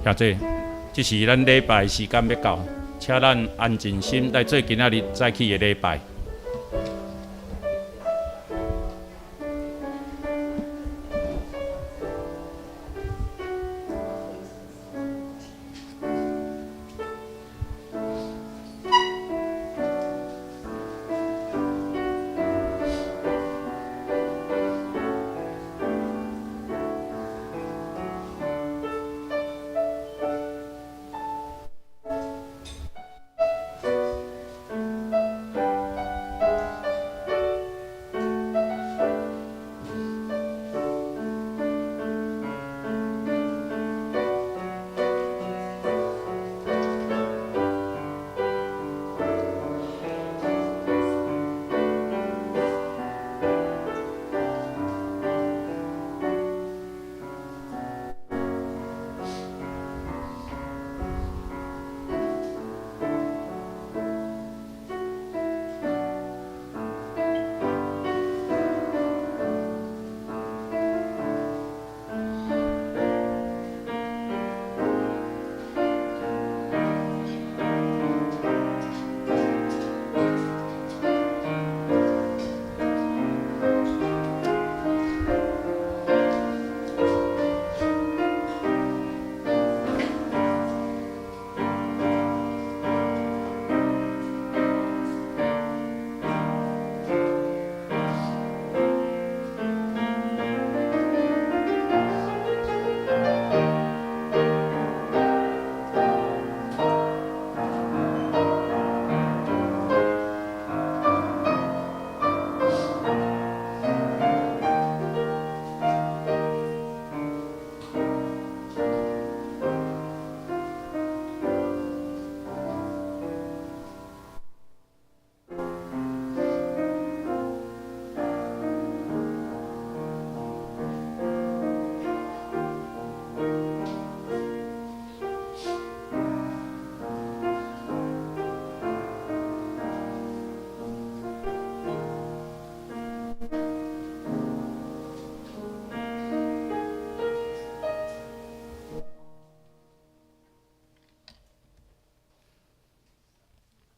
兄弟，這是咱禮拜時間欲到，請咱安靜心來做今仔日早起的禮拜。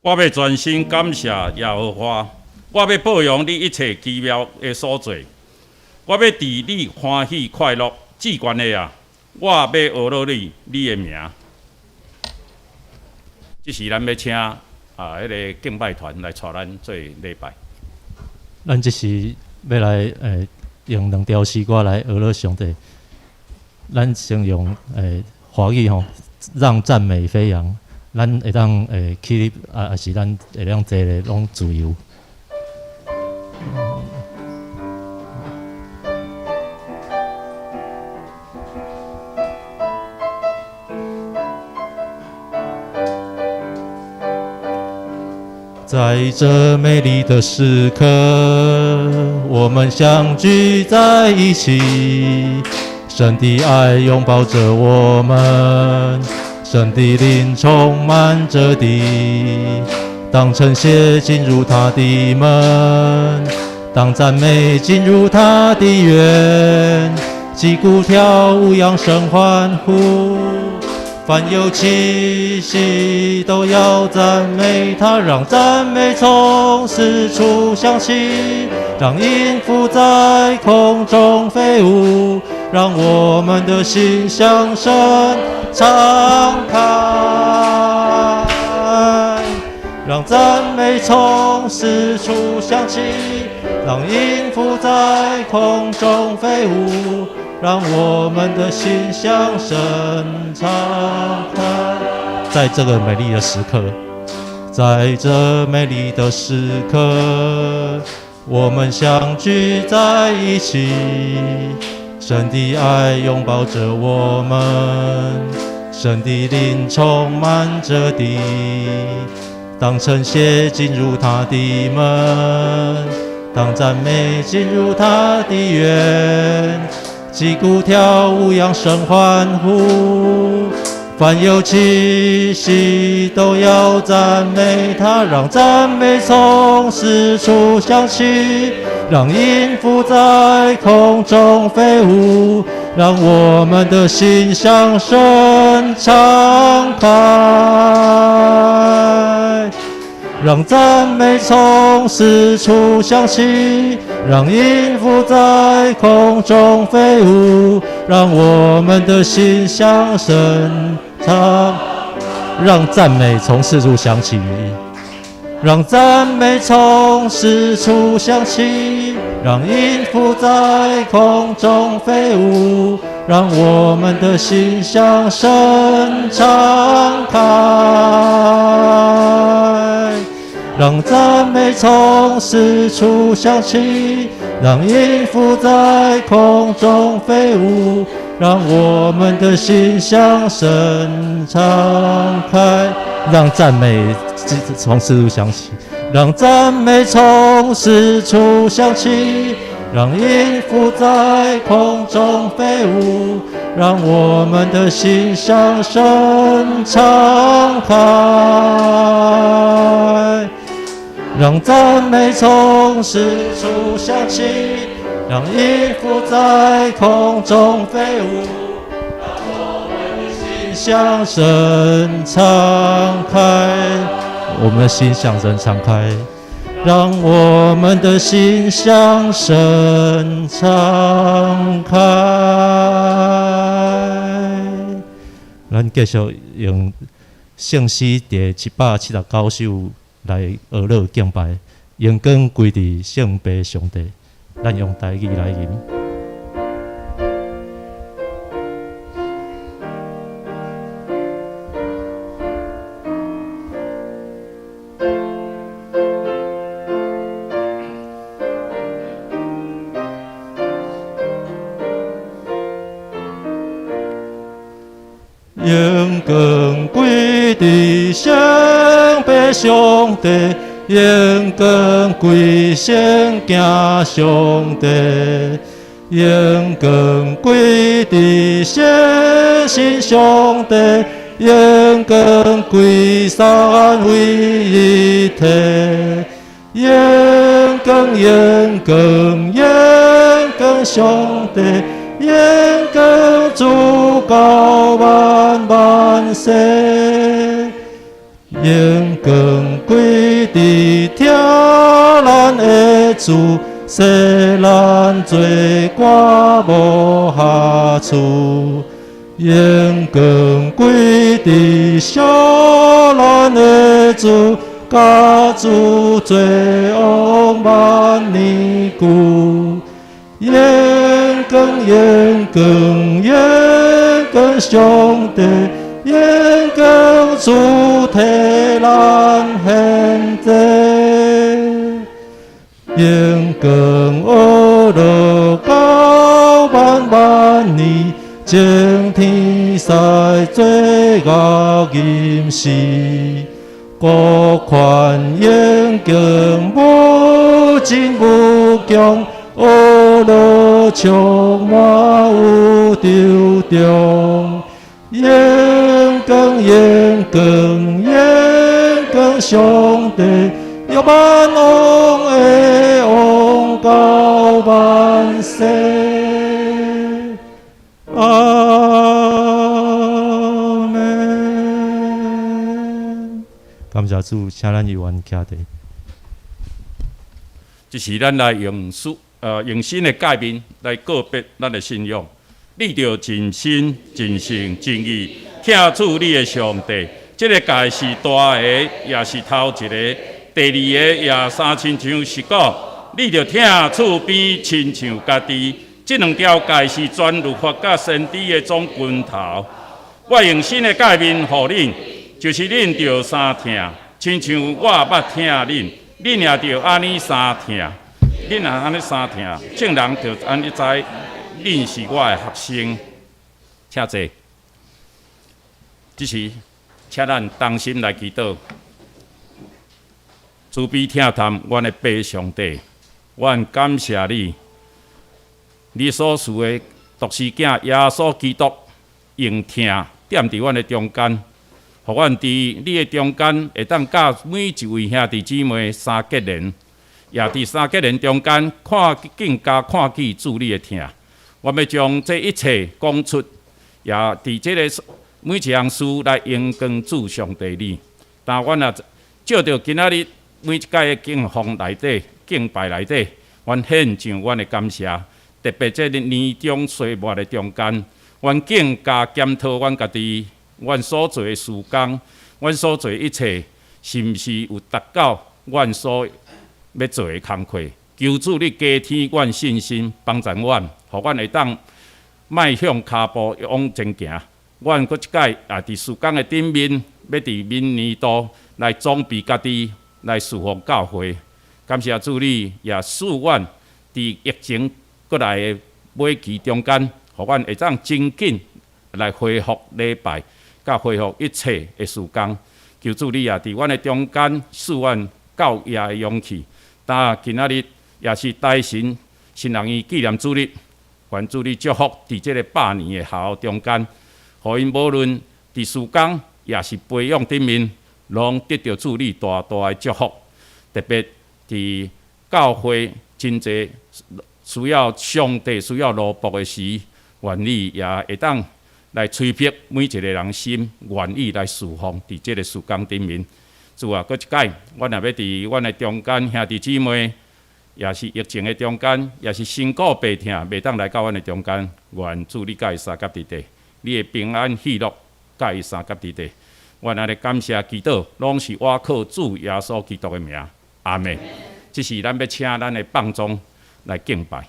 我欲全心感謝耶和華，我欲報揚你一切奇妙的所做，我欲佇你歡喜快樂，至懸的啊！我欲呵咾你，你的名。這時咱欲請啊，彼个敬拜團來帶咱做禮拜。咱這時欲來用兩條詩歌來呵咾上帝。咱先用華語吼，讓讚美飛揚。咱會當起立啊，抑是咱會當坐咧，攏自由。在這美麗的時刻，我們相聚在一起，神的愛擁抱著我們，神的靈充滿這地。當稱謝進入他的門，當讚美進入他的院，擊鼓跳舞，揚聲歡呼。凡有氣息都要讚美他，讓讚美從四處響起，讓音符在空中飛舞，讓我們的心向神敞開，讓讚美從四處響起，讓音符在空中飛舞。讓我們的心向神敞開，在這個美麗的時刻，在這美麗的時刻，我們相聚在一起，神的愛擁抱著我們，神的靈充滿這地。當稱謝進入他的門，當讚美進入他的院。擊鼓跳舞，揚聲歡呼，凡有氣息都要讚美他，讓讚美從四處響起，讓音符在空中飛舞，讓我們的心向神敞開，讓讚美從四處響起，讓音符在空中飛舞，讓我們的心向神敞，讓讚美從四處響起，讓讚美從四處響起，讓音符在空中飛舞，讓我們的心向神敞開，讓讚美從四處響起，讓音符在空中飛舞，讓我們的心向神敞開，讓讚美從四處響起。讓讚美從四處響起，讓音符在空中飛舞，讓我們的心向神敞開。讓讚美從四處響起，讓音符在空中飛舞，讓我們的心向神敞開。我們的心向神敞開，讓我們的心向神敞開。咱繼續用聖詩第779首來學樂敬拜，榮光歸佇聖父上帝。咱用台語來吟。榮光歸佇聖父上帝，榮光歸聖囝上帝，榮光歸佇聖神上帝，榮光歸三位一體，榮光榮光榮光上帝。榮光主到萬萬世，榮光歸佇疼咱的主，洗咱罪過無瑕疵。榮光歸佇惜咱的主，共主做王萬年久。榮光榮光榮光上帝，榮光主替咱獻祭，榮光呵咾到萬萬年，眾天使做樂吟詩，國權榮景無盡無窮。呵咾充滿宇宙中，榮光榮光榮光上帝，約萬王的王到萬世。阿們。感謝主，請咱有緣徛佇。這是咱來用書。用新的誡命來告別咱的信仰。你著盡心、盡性、盡意，疼主你的上帝。這个誡是大个，也是頭一个。第二个也相親像是講，你著疼厝邊親像家己。這兩條誡是全律法佮先知的總根頭。我用新的誡命予恁，就是恁著相疼，親像我捌疼恁，恁也著按呢相疼。恁若按呢相疼，眾人就按呢知，恁是我的學生。請坐。這時，請咱同心來祈禱。慈悲疼惜阮的父上帝，阮感謝你，你所賜的獨生囝耶穌基督，用疼踮佇阮的中間，予阮佇你的中間會當佮每一位兄弟姊妹相結連，也佇相結連中間看更加看見主你的疼。我欲將這一切講出，也佇這个每一項事來榮光主上帝你。但阮也藉著今仔日每一擺的敬奉內底、敬拜內底，阮獻上阮的感謝。特別這个年終歲末的中間，阮更加檢討阮家己，阮所做的事工，阮所做一切，是毋是有達到阮所欲做的工課？求主你加添阮信心，幫助阮，予阮會當邁向跤步往前行。阮閣一擺也佇事工的頂面，欲佇明年度來裝備家己，來侍奉教會。感謝主你，也賜阮佇疫情閣來的尾期中間，予阮會當真緊來恢復禮拜，佮恢復一切的事工。求主你也佇阮的中間賜阮教業的勇氣。但今仔日也是大神神學院紀念主日，願主你祝福佇這个百年的校友中間，予𪜶無論佇事工，也是培養頂面，攏得著主你大大的祝福。特別佇教會真濟需要上帝需要奴僕的時，願你也會當來催迫每一个人心，願意來侍奉佇這个事工頂面。主啊，閣一擺，阮也欲佇阮的中間兄弟姊妹，也是疫情的中間，也是身故病痛，袂當來到阮的中間，願主你佮伊相佮佇底，你的平安喜樂佮伊相佮佇底。阮按呢感謝祈禱，攏是倚靠主耶穌基督的名，阿們。這時咱欲請咱的放縱來敬拜。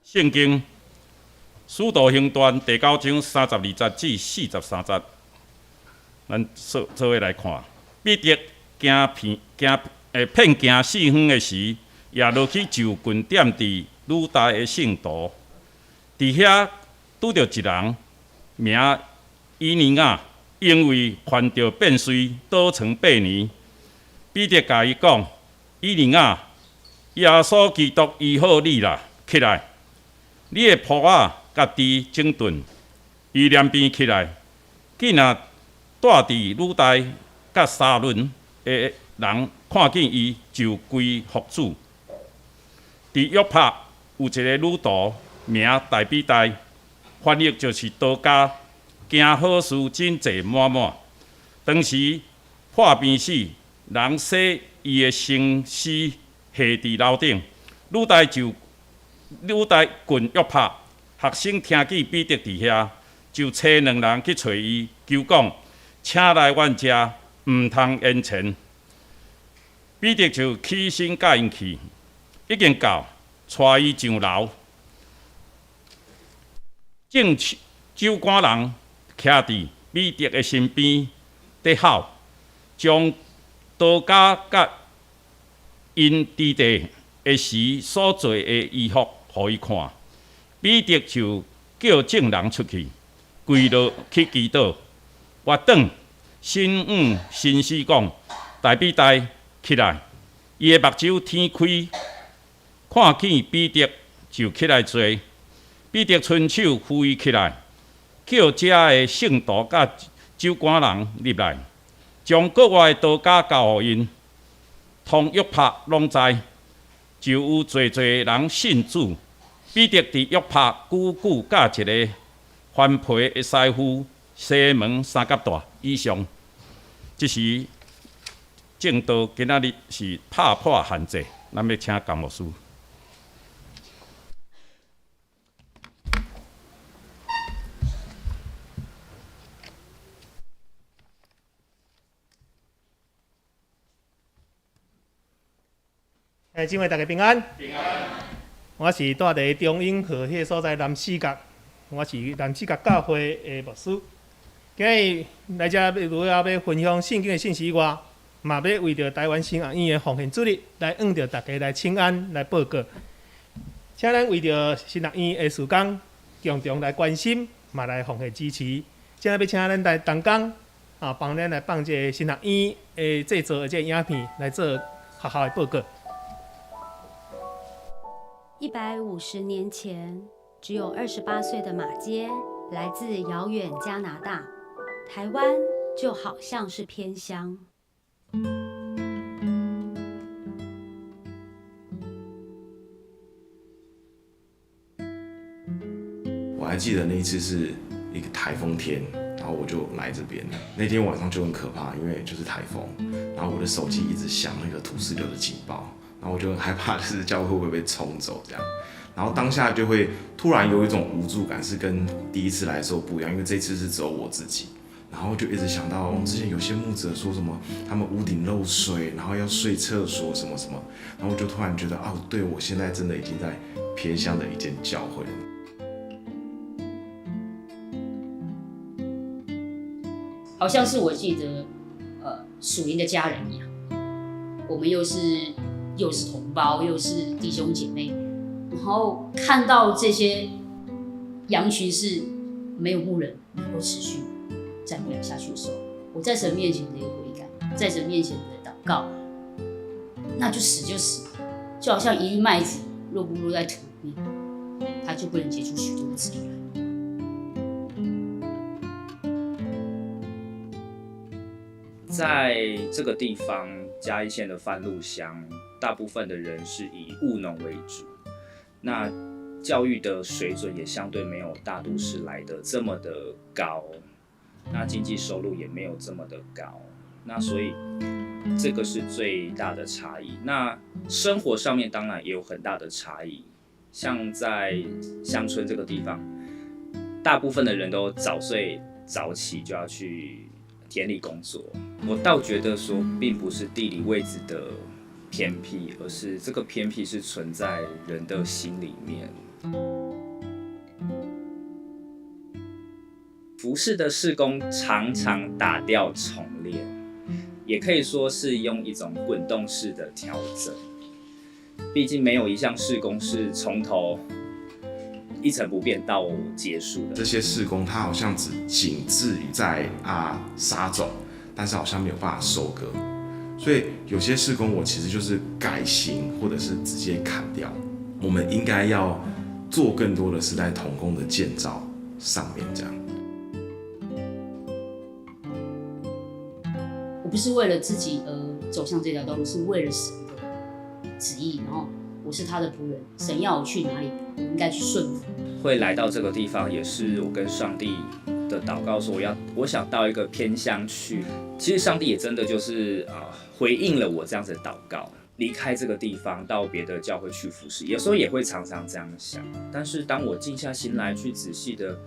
聖經《使徒行傳》第九章三十二節至四十三節，咱做做伙來看，彼得行遍行會遍行四方的時，也落去就近踮佇呂大的聖徒，佇遐拄著一人名以尼亞，因為犯著變衰，倒床八年。彼得共伊講：以尼亞，耶穌基督醫好你啦，起來！你的鋪仔家己整頓。伊連便起來，囝仔蹛佇呂大佮沙崙的人看見伊，就歸服主。佇約帕有一个女徒名大比大，翻譯就是多加，行好事真濟滿滿。當時破病死，人洗伊的身屍下佇樓頂。呂大就呂大近約帕，學生聽見彼得佇遐，就差兩人去揣伊，求講：請來阮遮，毋通延遲。彼得就起身佮𪜶去，已經到，帶伊上樓。眾酒館人徛佇彼得的身邊，佇吼，將多加佮𪜶佇地的時所做的衣服，予伊看。彼得就叫眾人出去，跪落去祈禱。倚轉身向身屍講：大比大，起來！伊的目睭天開，看見彼得就起來坐。彼得伸手扶伊起來，叫遮的聖徒佮酒館人入來，將國外的多加交予𪜶。通約帕攏知，就有濟濟人信主。彼得佇約帕久久佮一个番皮的師傅西門相佮蹛。以上，這是證道今仔日是拍破限制，咱欲請江牧師。姊妹大家平安。平安。我是蹛佇中永和彼个所在南勢角，我是南勢角教會的牧師。今日來遮除了欲分享聖經的信息以外，嘛欲為著臺灣神學院的奉獻主日來向著大家來請安來報告。請咱為著神學院的事工，共同來關心，嘛來奉獻支持。這欲請咱來同工啊，幫咱來放這个神學院的製作的這个影片來做學校的報告。150年前，只有28歲的馬偕來自遙遠加拿大，台灣就好像是偏鄉。我還記得那一次是一個颱風天，然後我就來這邊。那天晚上就很可怕，因為就是颱風，然後我的手機一直響那個土石流的警報，然後我就很害怕，就是教會會不會被沖走這樣。然後當下就會突然有一種無助感，是跟第一次來的時候不一樣，因為這次是只有我自己。然後就一直想到之前有些牧者說什麼，他們屋頂漏水，然後要睡廁所什麼什麼，然後我就突然覺得，哦，對，我現在真的已經在偏鄉的一間教會了。好像是我記得，屬靈的家人一樣，我們又是同胞，又是弟兄姐妹，然後看到這些羊群是沒有牧人能夠持續站不了下去的時候，我在神面前的一個悔改，在神面前的禱告，那就死就死，就好像一粒麥子若不落在土裡面，它就不能結出許多的子粒來。在這個地方，嘉義縣的番路鄉，大部分的人是以務農為主，那教育的水準也相對沒有大都市來的這麼的高，那經濟收入也沒有這麼的高，那所以這個是最大的差異。那生活上面當然也有很大的差異，像在鄉村這個地方，大部分的人都早睡早起就要去田裡工作。我倒覺得說，並不是地理位置的偏僻，而是這個偏僻是存在人的心裡面。服事的事工常常打掉重练，也可以說是用一種滾動式的調整。畢竟沒有一項事工是從頭一成不變到結束的。這些事工，它好像只僅止於在撒種，但是好像沒有辦法收割。所以有些事工，我其實就是改型，或者是直接砍掉。我們應該要做更多的是在同工的建造上面，這樣。我不是為了自己而走向這條道路，是為了神的旨意。然後我是他的僕人，神要我去哪裡，我應該去順服。會來到這個地方，也是我跟上帝的禱告，說我想到一個偏鄉去。其實上帝也真的就是回應了我這樣子的禱告，離開這個地方到別的教會去服事，有時候也會常常這樣想。但是當我靜下心來去仔細的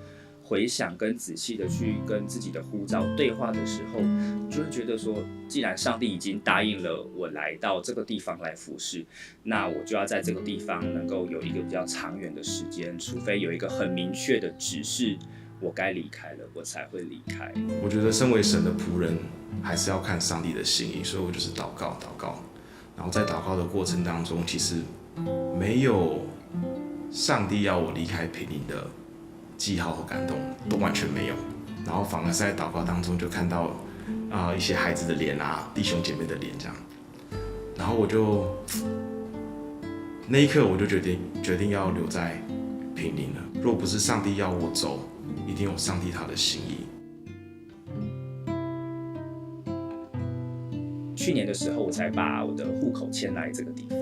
回想，跟仔細的去跟自己的呼召對話的時候，就會覺得說，既然上帝已經答應了我來到這個地方來服事，那我就要在這個地方能夠有一個比較長遠的時間，除非有一個很明確的指示，我該離開了，我才會離開。我覺得身為神的僕人，還是要看上帝的心意，所以我就是禱告禱告，然後在禱告的過程當中，其實沒有上帝要我離開坪林的記號和感動都完全沒有，然後反而是在禱告當中就看到一些孩子的臉啊，弟兄姐妹的臉這樣，然後我就那一刻我就決定要留在坪林了。若不是上帝要我走，一定有上帝他的心意。去年的時候，我才把我的戶口遷來這個地方。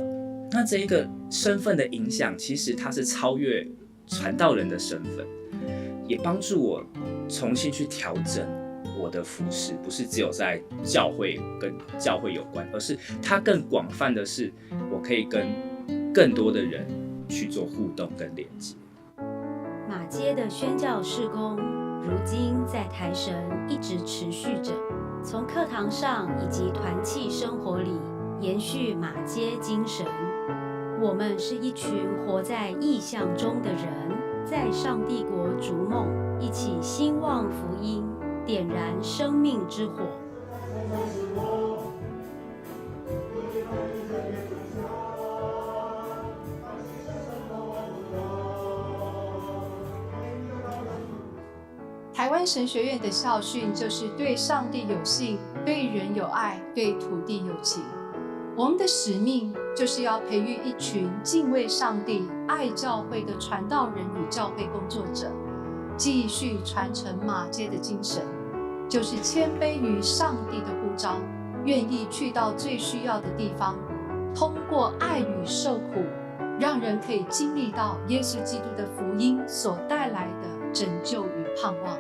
那這一個身份的影響，其實它是超越傳道人的身份，也幫助我重新去調整我的服事，不是只有在教會跟教會有關，而是它更廣泛的是，我可以跟更多的人去做互動跟連接。馬偕的宣教事工，如今在台神一直持續着，從課堂上以及團契生活裡延續馬偕精神。我們是一群活在異象中的人，在上帝國逐夢，一起興旺福音，點燃生命之火。台灣神學院的校訓就是對上帝有信，對人有愛，對土地有情。我們的使命就是要培育一群敬畏上帝、愛教會的傳道人與教會工作者，繼續傳承馬偕的精神，就是謙卑於上帝的呼召，願意去到最需要的地方，通過愛與受苦，讓人可以經歷到耶穌基督的福音所帶來的拯救與盼望。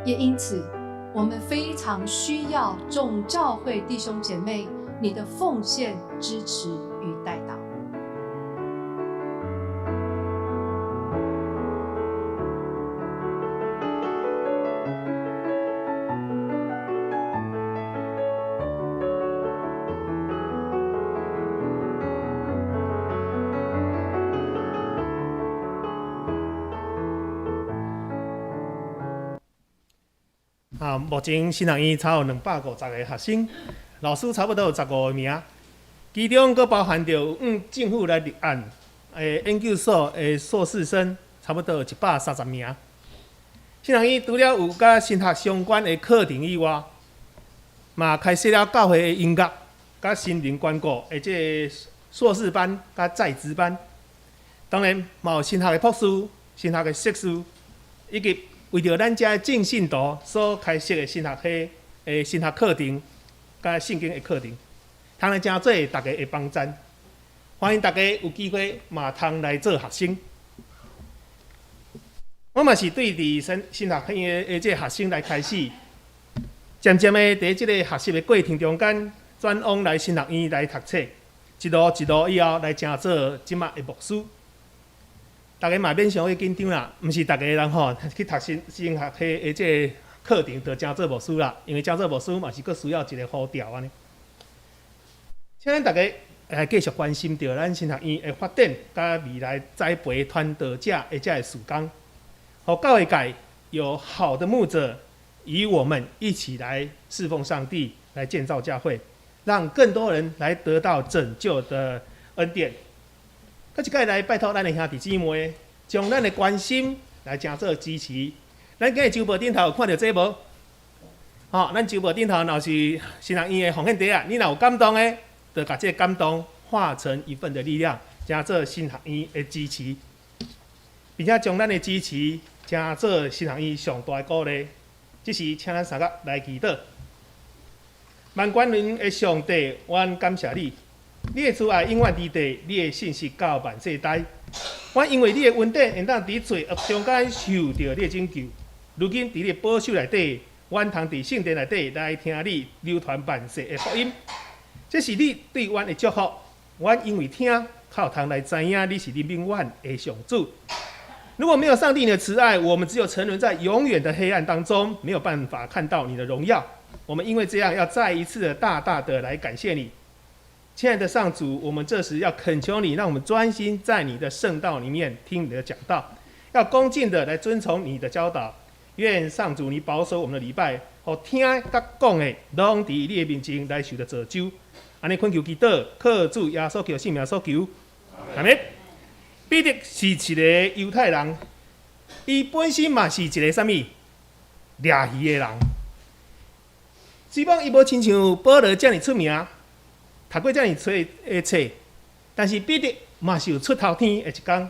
也因此，我們非常需要眾教會弟兄姐妹你的奉獻、支持與代禱。目前神學院差有250個學生，老師差不多有15名，其中閣包含著有向政府來立案的研究所的碩士生，差不多有130名。神學院除了有佮神學相關的課程以外，嘛開設了教會的音樂、佮心靈關顧的這个碩士班、佮在職班。當然，嘛有神學的博士、神學的碩士，以及為著咱遮正信徒所開設的神學系的神學課程，佮聖經的課程，通來成做大家的幫贊。歡迎大家有機會嘛通來做學生。我嘛是對佇神學院的這个學生來開始，漸漸的佇這个學習的過程中間，轉往來神學院來讀冊，一路一路以後來成做這馬的牧師。大家嘛免傷過緊張啦，毋是逐个人吼去讀神學系的這个課程就成做牧師啦，因為成做牧師嘛是閣需要一個呼召按呢。請咱大家來繼續關心著咱神學院的發展，佮未來栽培傳道者的這个事工，予教會界有好的牧者與我們一起來侍奉上帝，來建造教會，讓更多人來得到拯救的恩典。閣一擺來拜託咱的兄弟姊妹，將咱的關心來誠做支持。咱今日週報頂頭有看著這無？吼，咱週報頂頭若是神學院的奉獻袋啊，你若有感動的，就共這个感動化成一份的力量，誠做神學院的支持，並且將咱的支持誠做神學院上大的鼓勵。這時，請咱三個來祈禱。萬軍的上帝，阮感謝你，你的慈愛永遠佇地，你的信實到萬世代。阮因為你的恩典，會當佇罪惡中間受著你的拯救。如今佇你的保守內底，阮通佇聖殿內底來聽你流傳萬世的福音。這是你對阮的祝福。阮因為聽，較有通來知影你是憐憫阮的上主。如果沒有上帝的慈愛，我們只有沉淪在永遠的黑暗當中，沒有辦法看到你的榮耀。我們因為這樣，要再一次的大大的來感謝你，親愛的上主。我們這時要懇求你，讓我們專心在你的聖道裡面聽你的講道，要恭敬的來遵從你的教導。願上主你保守我們的禮拜，予聽佮講的，攏佇你的面前來受著造就。按呢懇求祈禱，靠主耶穌基督聖名所求，阿們。彼得是一个猶太人，伊本身嘛是一个啥物掠魚的人。雖講伊無親像保羅遮爾出名，讀過遮爾濟的冊，但是彼得嘛是有出頭天的一工。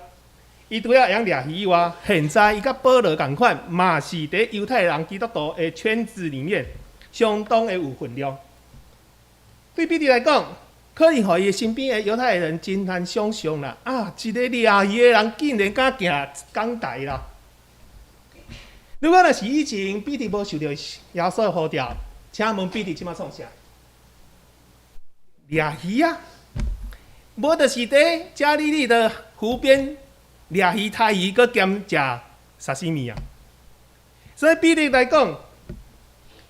伊除了會曉掠魚以外，現在伊佮保羅仝款，嘛是佇猶太人基督徒的圈子裡面相當的有分量。對彼得來講，可能予伊的身邊的猶太人真難想象啦！啊，一个掠魚的人竟然敢行講台啦！如果若是以前彼得無受著耶穌的呼召，請問彼得這馬創啥？掠魚啊！無就是佇加利利的湖邊掠魚、刣魚，閣兼食沙西米啊！所以彼得來講，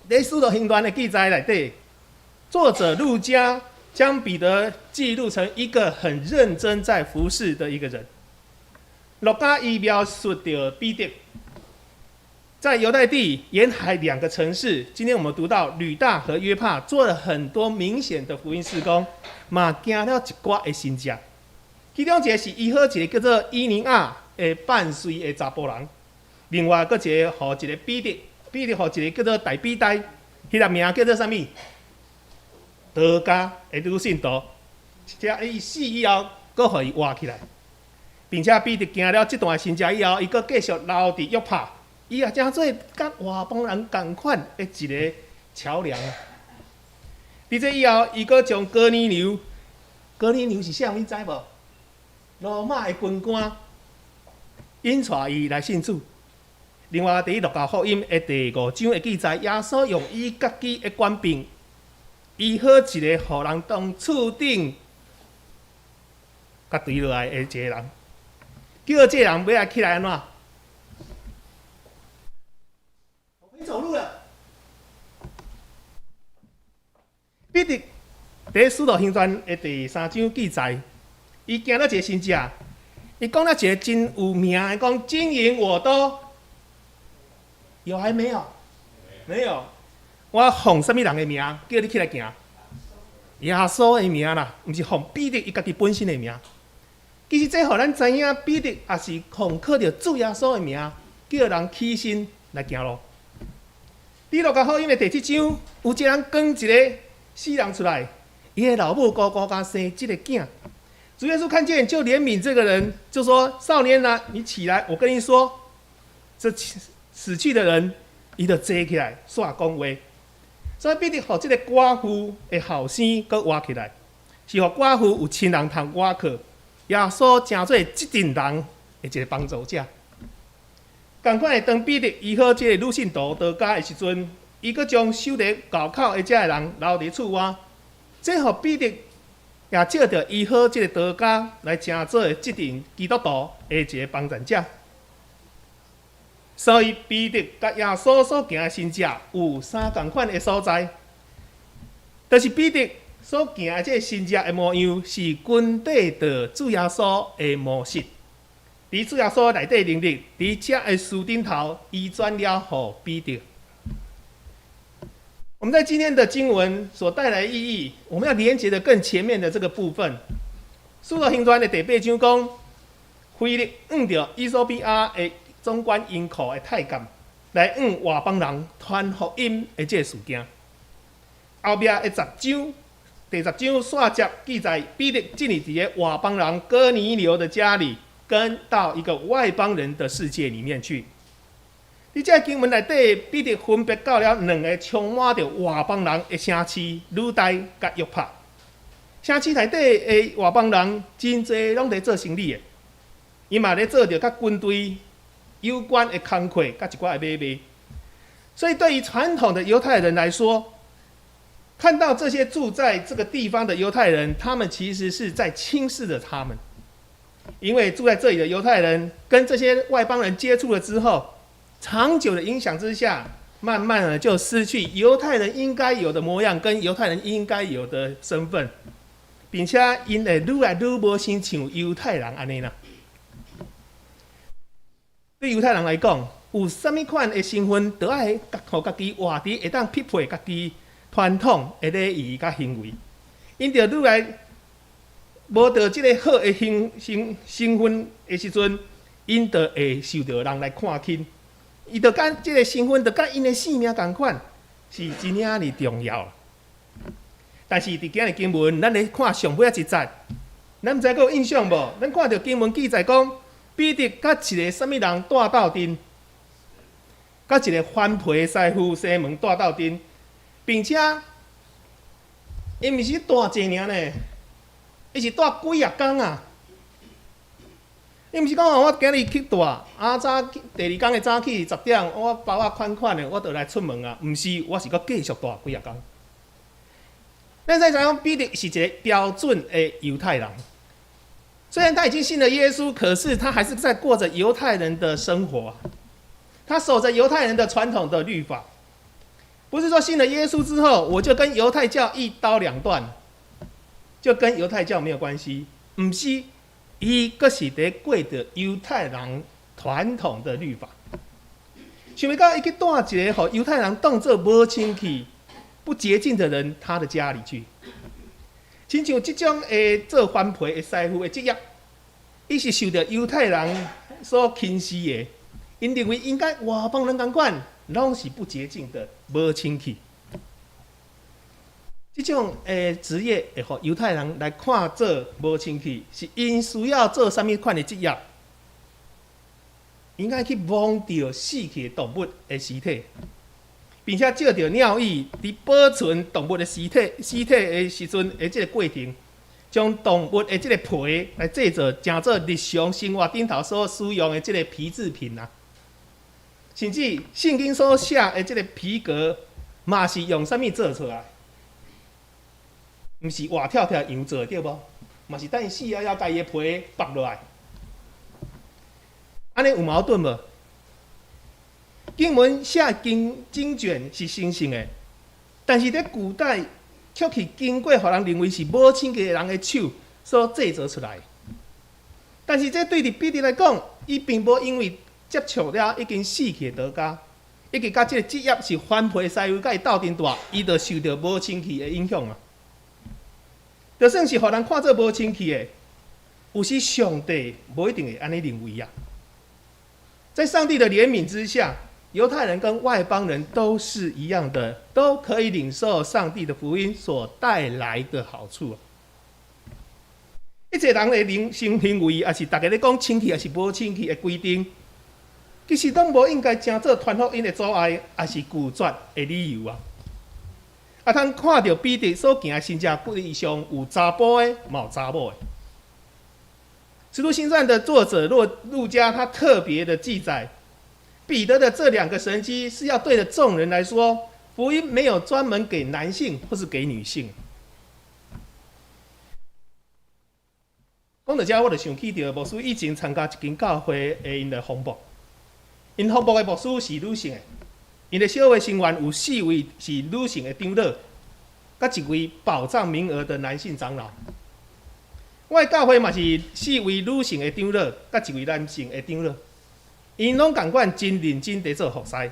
佇使徒行傳的記載內底，作者路加將彼得記錄成一個很認真在服侍的一個人。路加伊描述著彼得在猶太地沿海兩個城市，今天我們讀到呂大和約帕做了很多明顯的福音事工，嘛行了一寡的神跡。其中一個是醫好一個叫做伊尼亞的半隨的查埔人，另外閣一个予一个彼得，彼得予一個叫做大比大，彼个名叫做啥物？多加的女信徒，這伊死以後，閣予伊活起來，並且彼得行了這段神跡以後，伊閣繼續留佇約帕，伊也成做佮外邦人仝款的一个橋梁啊。佇這以後，伊閣將哥尼流，哥尼流是啥物？你知無？羅馬的軍官引帶伊來信主。另外，佇路加福音的第五章的記載，耶穌用伊家己的權柄，醫好一個予人當厝頂共墜落來的一个人，叫這个人欲來起來按怎？我可以走路了。彼得佇使徒行傳的第三章記載，伊行了一个神跡，伊講了一个真有名的，講金銀我都有還沒有？沒有。我奉啥物人的名叫你起來行？耶穌的名啦，毋是奉彼得伊家己本身的名。其實這予咱知影，彼得也是奉靠著主耶穌的名，叫人起身來行路。佇路加福音的第七章，有一个人扛一个死人出來，伊的老母姑姑共生這个囝。主耶穌看見就憐憫這個人，就說：少年啊，你起來，我跟你說，這死去的人，伊就坐起來，煞講話。所以彼得予這个寡婦的後生閣活起來，是予寡婦有親人通倚靠。耶穌成做這陣人的一个幫助者。仝款的，當彼得醫好這个女信徒多加的時陣，伊閣將守佇鉤口的這个人留佇厝外，這予彼得也藉著醫好這个多加來成做這陣基督徒的一个幫贊者。所以彼得佮耶穌所行的神跡有三仝款的所在，就是彼得所行的這个神跡的模樣是根據著主耶穌的模式。佇主耶穌內底能力，佇遮的書頂頭移轉了予彼得。我們在今天的經文所帶來的意義，我們要連接的更前面的這個部分。使徒行傳的第八章講，腓力向著衣索比亞的總管銀庫的太監來向外邦人傳福音的這個事件。後壁的十章，第十章煞節記載，彼得進入佇个外邦人哥尼流的家裡，跟到一個外邦人的世界裡面去。佇這個經文內底，彼得分別到了兩个充滿著外邦人的城市，呂大佮約帕。城市內底的外邦人真濟攏佇做生理的，伊嘛咧做著佮軍隊有關的工課，佮一寡的買賣。所以對於傳統的猶太人來說，看到這些住在這個地方的猶太人，他們其實是在輕視著他們，因為住在這裡的猶太人跟這些外邦人接觸了之後，長久的影響之下，慢慢的就失去猶太人應該有的模樣，跟猶太人應該有的身份，並且𪜶會愈來愈無親像猶太人按呢啦。對猶太人來講，有啥物款的身份，都愛予家己活佇會當匹配家己傳統的禮儀佮行為。𪜶著愈來無著這个好的身份的時陣，𪜶就會受著人來看輕。伊就佮這个身份，就佮𪜶的性命仝款，是真遐爾重要。但是佇今日經文，咱來看上尾仔一節，咱毋知閣有印象無？咱看著經文記載講，彼得佮一个啥物人蹛鬥陣，佮一个番皮師傅西門蹛鬥陣，並且伊毋是蹛一爾呢，伊是蹛幾仔工啊！伊毋是講我今日去蹛，啊早第二工的早起10點，我包仔款款的，我就來出門啊！毋是，我是閣繼續蹛幾仔工。咱使知影彼得是一個標準的猶太人，雖然他已經信了耶穌，可是他還是在過著猶太人的生活，他守著猶太人的傳統的律法。不是說信了耶穌之後，我就跟猶太教一刀兩斷，就跟猶太教沒有關係。毋是，伊閣是佇過著猶太人傳統的律法。想袂到伊去蹛一个予猶太人當做無清氣、不潔淨的人，他的家裡去。親像這種的做番皮的師傅的職業，伊是受著猶太人所輕視的，𪜶認為應該外邦人仝款，攏是不潔淨的、無清氣。這種的職業會予猶太人來看做無清氣，是𪜶需要做啥物款的職業？應該去摸著死去的動物的屍體，並且藉著尿液佇保存動物的屍體的時陣的這個過程，將動物的這個皮來製作，成做日常生活頂頭所使用的這個皮製品啊。甚至聖經所寫的這個皮革，嘛是用啥物做出來？毋是活跳跳羊做的，對無？嘛是等伊死了後，共伊的皮剝落來。按呢有矛盾無？經文寫經經卷是神聖的，但是佇古代卻去經過予人認為是無清潔的人的手所製造出來。但是這對佇彼得來講，伊並無因為接觸了已經死去的道家，以及佮這个職業是番皮師傅佮伊鬥陣蹛，伊就受著無清氣的影響啊。就算是予人看做無清氣的，有時上帝無一定會按呢認為啊。在上帝的憐憫之下，猶太人跟外邦人都是一樣的，都可以領受上帝的福音所帶來的好處。一個人的人生行為，抑是大家咧講清氣，抑是無清氣的規定，其實攏無應該成做傳福音的阻礙，抑是拒絕的理由啊。啊，通看著彼得所行的神蹟，軌上有查埔的，嘛有查某的。使徒行傳的作者路加，他特別的記載，彼得的這兩個神蹟是要對著眾人來說，福音沒有專門給男性或是給女性。講到這，我就想起著牧師以前參加一間教會的𪜶的服務，𪜶服務的牧師是女性的，𪜶的小會成員有四位是女性的長老，佮一位保障名額的男性長老。我的教會嘛是四位女性的長老，佮一位男性的長老，𪜶攏仝款真認真佇做服侍。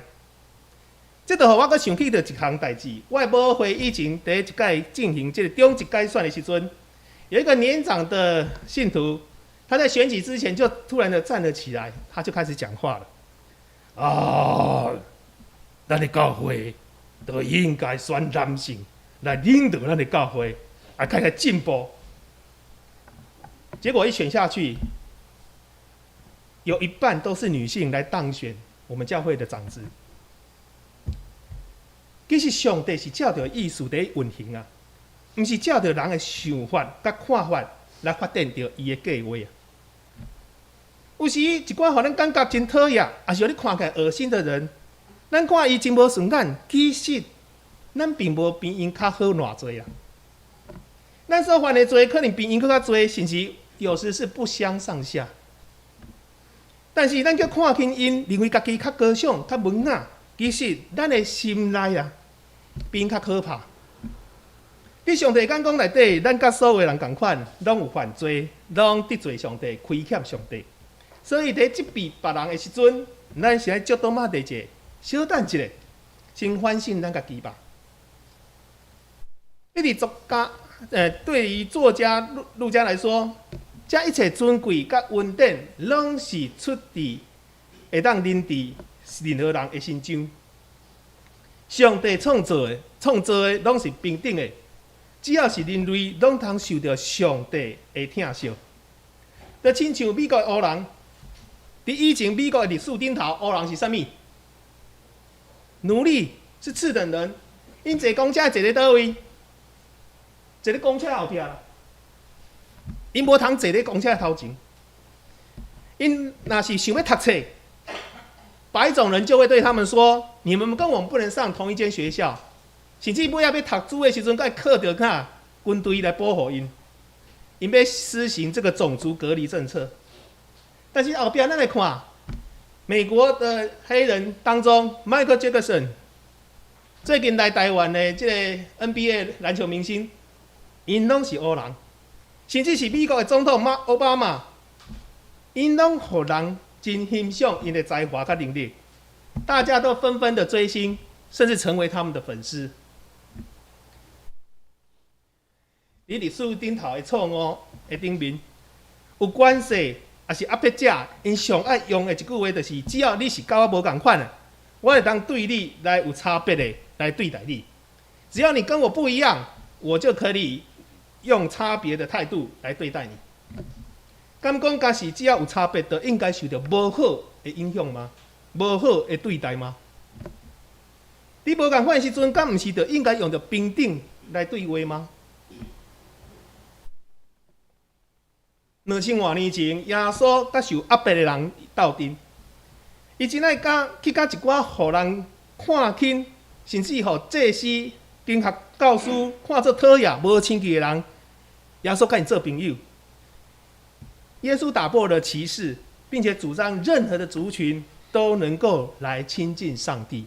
這就予我閣想起著一項代誌。我的母會以前佇一擺進行這個長執改選的時陣，有一個年長的信徒，他在選舉之前就突然的站了起來，他就開始講話了。啊，咱的教會都應該選男性來領導咱的教會，啊，較會進步。結果一選下去，有一半都是女性來當選我們教會的長執。其實上帝是照著意思佇運行啊，毋是照著人的想法佮看法來發展著伊的計劃啊。有時一寡予咱感覺真討厭，抑是予你看起來噁心的人，咱看伊真無順眼，其實咱並無比𪜶較好偌濟啊。咱所犯的罪可能比𪜶閣較濟，甚至有時是不相上下。但是咱卻看輕𪜶，認為家己較高尚、較文雅，其實咱的心內啊，比𪜶較可怕。佇上帝眼光內底，咱佮所有人仝款，攏有犯罪，攏得罪上帝，虧欠上帝。所以佇責備別人的時陣，咱是愛祝禱瑪地者，小等一下，先反省咱家己吧。你佇作家，對於作家路加來說，這一切尊貴佮恩典，攏是出佇會當臨佇任何人的身上。上帝創造的攏是平等的，只要是人類，攏通受著上帝的疼惜。就親像美國的黑人，佇以前美國的歷史頂頭，黑人是啥物？奴隸，是次等人。𪜶坐公車坐佇佗位？坐佇公車後壁啦。𪜶無通坐佇公車頭前。𪜶若是想欲讀冊，白種人就會對他們說：“你們跟我們不能上同一間學校。”甚至尾仔欲讀書的時陣，閣愛靠著啥軍隊來保護𪜶。𪜶欲施行這個種族隔離政策。但是後壁咱來看，美國的黑人當中，邁克爾·傑克遜最近來台灣的這個 NBA 籃球明星，𪜶攏是黑人，甚至是美國的總統馬奧巴馬，𪜶攏予人真欣賞𪜶的才華佮能力，大家都紛紛的追星，甚至成為他們的粉絲。佇歷史頂頭的錯誤的頂面，有權勢抑是壓迫者，𪜶上愛用的一句話就是：只要你是佮我無仝款的，我會當對你來有差別的來對待你。只要你跟我不一樣，我就可以用差別的態度來對待你。敢講敢是只要有差別，就應該受著無好的影響嗎？無好的對待嗎？你無仝款的時陣，敢毋是就應該用著平等來對話嗎？2000外年前，耶穌佮受壓迫的人鬥陣，伊真愛佮去佮一寡予人看輕，甚至予祭司、經學教師看做討厭、無親近的人，耶穌佮𪜶做朋友。耶穌打破了歧視，並且主張任何的族群都能夠來親近上帝，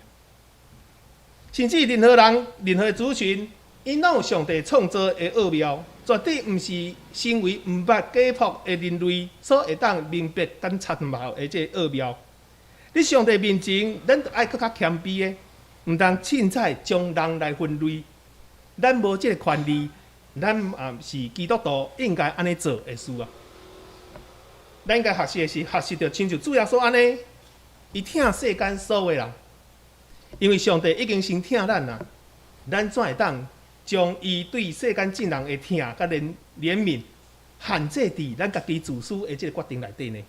甚至任何人、任何族群，𪜶攏有上帝創造的奧妙，絕對毋是身為毋捌解剖的人類所會當明白佮參謀的這個奧妙。佇上帝面前，咱著愛閣較謙卑的，毋通凊彩將人來分類。咱無這個權利，咱嘛毋是基督徒應該按呢做的事啊。咱應該學習的是學習著親像主耶穌按呢，伊疼世間所有的人，因為上帝已經先疼咱啊，咱怎會當將伊對世間眾人的疼佮憐憫限制佇咱家己自私的這個決定內底呢？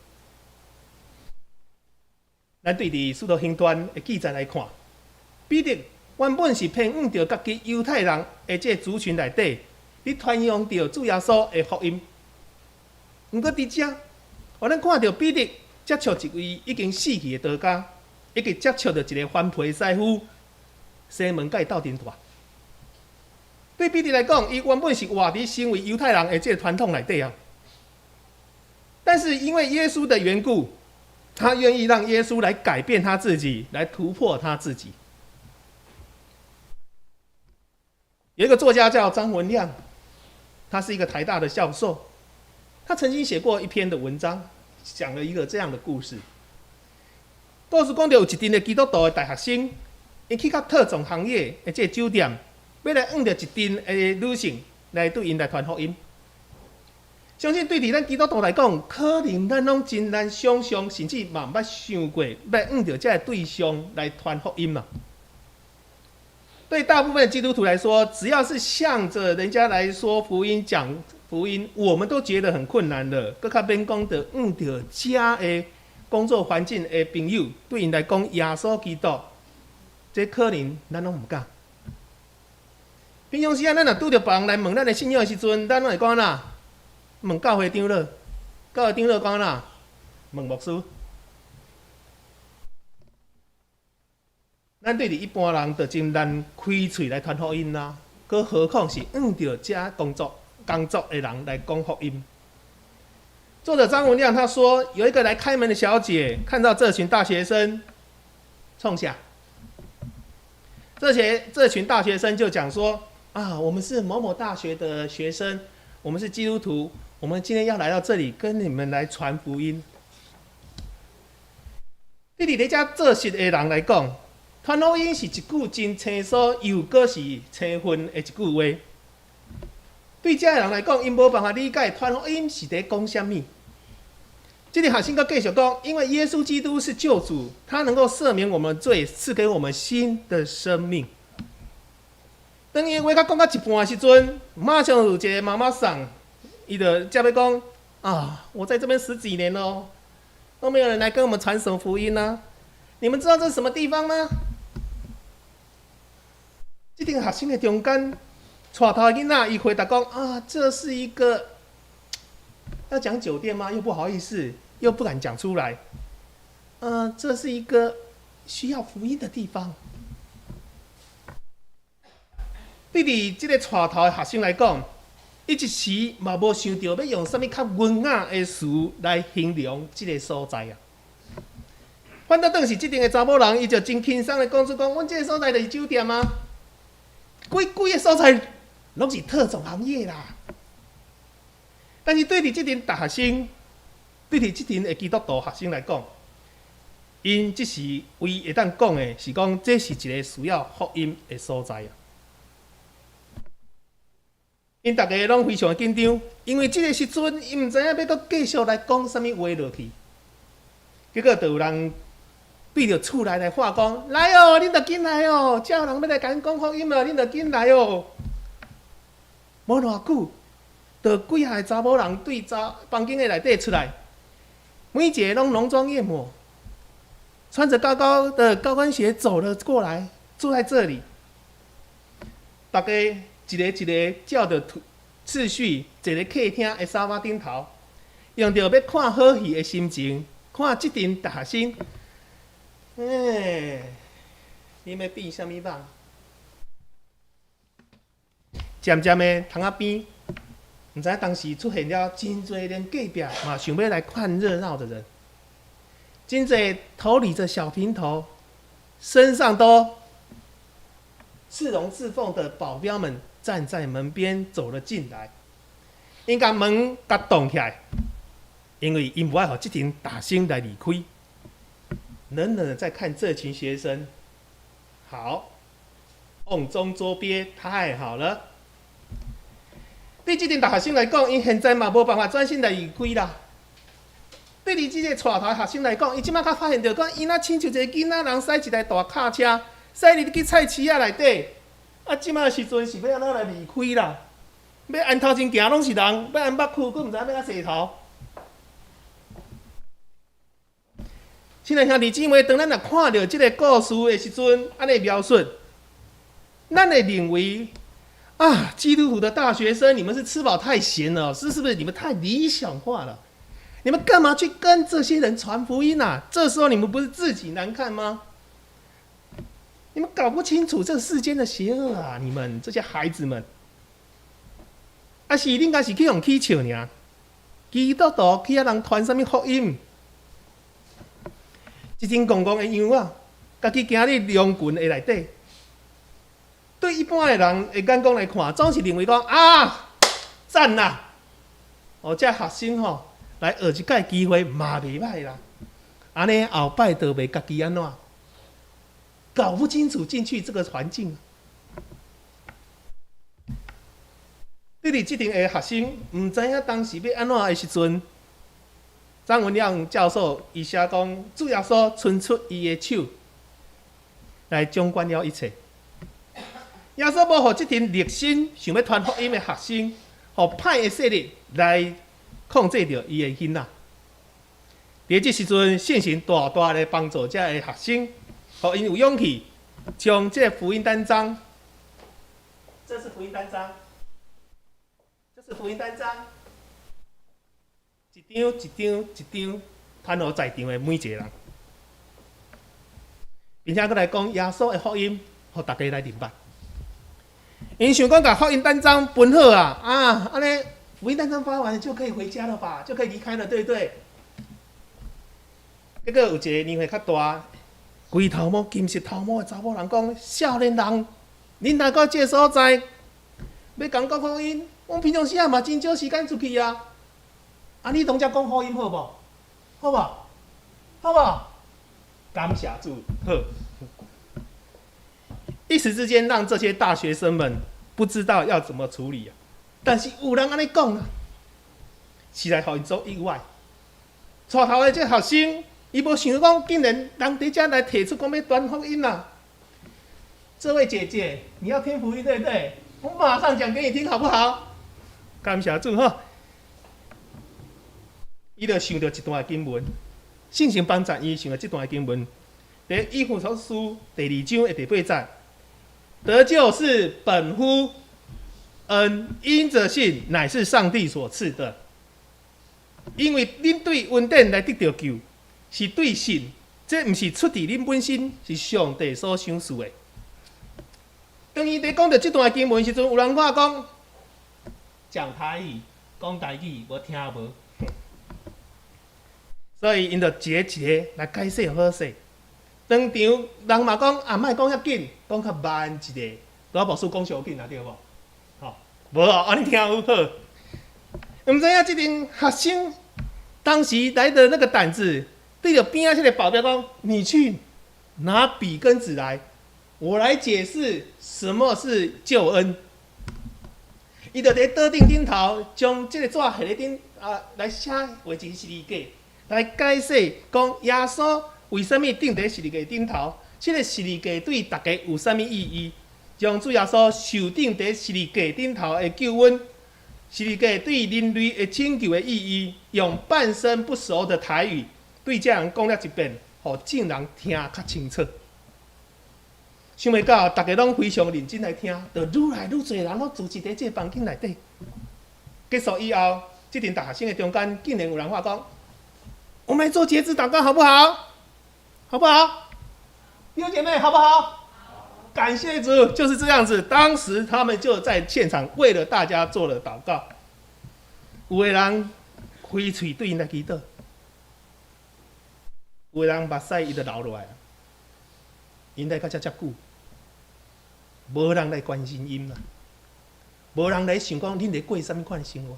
咱對佇使徒行傳的記載來看，彼得原本是偏向著家己猶太人的這個族群內底，咧傳揚著主耶穌的福音。毋過佇遮，予咱看著彼得接觸一位已經死去的多加，以及接觸著一個番皮師傅西門佮伊鬥陣蹛。對彼得來講，伊原本是活佇身為猶太人的這個傳統內底啊。但是因為耶穌的緣故，他願意讓耶穌來改變他自己，來突破他自己。有一個作家叫張文亮，他是一個台大的教授。他曾經寫過一篇的文章，講了一個這樣的故事。故事講著有一陣的基督徒的大學生，𪜶去到特種行業的這个酒店，欲來遇著一陣的女性來對𪜶來傳福音。相信對佇咱基督徒來講，可能咱攏真難想像，甚至嘛毋捌想過，欲遇著這个對象來傳福音嘛。對大部分的基督徒來說，只要是向著人家來說福音、講福音，我們都覺得很困難了。閣較免講著遇著遮的工作環境的朋友，對𪜶來講，耶穌基督，這可能咱攏毋敢。平常時啊，咱若拄著別人來問咱的信仰的時陣，咱攏會講哪？問教會長老，教會長老講哪？問牧師。咱對佇一般人就真難開喙來傳福音啦，閣何況是遇著遮工作工作的人來講福音。作者張文亮他說，有一個來開門的小姐，看到這群大學生，創啥？這群大學生就講說：啊，我們是某某大學的學生，我們是基督徒，我們今天要來到這裡跟你們來傳福音。對佇咧遮做事的人來講，傳福音是一句真輕鬆又閣是青分的一句話。對遮的人來講，𪜶無辦法理解傳福音是佇講啥物。這個學生閣繼續講，因為耶穌基督是救主，他能夠赦免我們罪，賜給我們新的生命。當伊話閣講到一半的時陣，馬上有一個媽媽桑，伊就接欲講啊，我在這邊十幾年咯，都沒有人來跟我們傳什麼福音啊！你們知道這是什麼地方嗎？這陣學生的中間，帶頭的囡仔，伊回答講啊，這是一個要講酒店嗎？又不好意思，又不敢講出來。嗯，這是一個需要福音的地方。對佇這個帶頭的學生來講，伊一時嘛無想著欲用啥物較文雅的詞來形容這個所在啊。反倒轉是這陣的查某人，伊就真輕鬆的講出講，阮這個所在就是酒店啊，規規个所在攏是特種行業啦。但是對佇這陣大學生，對佇這陣的基督徒學生來講，𪜶這時唯一會當講的是講，這是一個需要福音的所在啊。𪜶逐家攏非常的緊張，因為這個時陣，𪜶毋知影欲閣繼續來講啥物話落去。結果就有人對著厝內來喊講：來哦，恁著緊來哦，遮有人欲來共恁講福音了，恁著緊來哦。無偌久，就幾下查某人對查房間的內底出來，每一個攏濃妝豔抹，穿著高高的高跟鞋走了過來，坐在這裡，逐家一个一个照著次序，坐佇客廳的沙發頂頭，用著欲看好戲的心情，看這陣大學生。欸，你欲變啥物夢？漸漸的，窗仔邊，毋知影當時出現了真濟連隔壁嘛想欲來看熱鬧的人，真濟頭理著小平頭，身上都刺龍刺鳳的保鏢們站在門邊走了進來，𪜶共門共擋起來，因為𪜶無愛予這群大學生來離開。冷冷的在看這群學生，好，甕中捉鱉，太好了。對這群大學生來講，𪜶現在嘛無辦法專心來離開啦。對你這個帶頭學生來講，伊這擺才發現著講，伊若親像一個囡仔人，駛一台大卡車，駛入去菜市仔內底。啊，這擺時陣是欲按怎來離開啦？欲按頭前行攏是人，欲按腹區，閣毋知影欲按踅頭。親愛兄弟姊妹，當咱若看著這个故事的時陣，按呢描述，咱會認為啊，基督徒的大學生，你們是吃飽太閒了，是不是？你們太理想化了，你們幹嘛去跟這些人傳福音啊？這時候你們不是自己難看嗎？你們搞不清楚這世間的邪惡啊！你們這些孩子們，啊是恁敢是去予取笑爾？基督徒去遐人傳啥物福音？一陣戇戇的樣仔，家己行佇狼群的內底。對一般的人的眼光來看，總是認為講啊，讚啦！予這學生吼來學一擺機會嘛袂䆀啦。按呢後擺就袂家己按怎，搞不清楚進去這個環境。對佇這陣的學生，毋知影當時欲按怎的時陣，張文亮教授伊寫講，主耶穌伸出伊的手來掌管了一切。耶穌無予這陣熱心想欲傳福音的學生，予歹的勢力來控制著伊的囡仔。佇這時陣，聖神大大的幫助這个學生，予𪜶有勇氣將這個福音單張，這是福音單張，這是福音單張，一張一張一張傳予在場的每一個人，並且閣來講耶穌的福音，予大家來認捌。𪜶想講共福音單張分好啊，啊，按呢福音單張發完就可以回家了吧，就可以離開了，對不對？結果有一個年歲較大、規頭毛金色頭毛的查某人講：少年人，恁來到這个所在，欲共講福音，阮平常時啊嘛真少時間出去啊。啊，你當遮講福音好無？好無？好無？感謝主，好。一時之間，讓這些大學生們不知道要怎麼處理啊。但是有人按呢講啊，實在予𪜶足意外。帶頭的這學生，伊無想講，竟然人佇遮來提出講欲傳福音啊！這位姐姐，你要聽福音對不對？我馬上講給你聽，好不好？感謝主哈！伊就想著一段經文，聖神幫助伊想著這段經文，佇以弗所書第二章的第八節，得救是本乎恩，因着信，乃是上帝所賜的。因為恁對恩典來得著救，是對信，這毋是出佇恁本身，是上帝所賞賜的。當伊佇講著這段經文時陣，有人看講講台語，講台語無聽無，所以𪜶就一個一個來解釋好勢。當場人嘛講啊，莫講遐緊，講較慢一下。拄仔牧師講傷緊啊，對無？吼，無哦，按呢聽有好。毋知影這陣學生當時來的那個膽子，對著邊仔這個保鏢講：你去拿筆跟紙來，我來解釋什麼是救恩。伊就佇桌頂頂頭，將這個紙下咧頂啊來寫畫一個十字架，來解釋講耶穌為啥物釘佇十字架頂頭，這個十字架對大家有啥物意義？將主耶穌受釘佇十字架頂頭的救恩。十字架對人類的拯救的意義，用半生不熟的台語對這人講了一遍，予眾人聽較清楚。想袂到，大家攏非常認真來聽，就愈來愈濟人攏聚集佇這個房間內底。結束以後，這陣大學生的中間，竟然有人話講：我們來做決志禱告，好不好？好不好？弟兄姐妹，好不好？感謝主，就是這樣子。當時他們就在現場為了大家做了禱告。有的人開喙對𪜶來祈禱，有的人目屎伊就流落來。𪜶來到遮遮久，無人來關心𪜶啦，無人來想講恁佇過啥物款生活。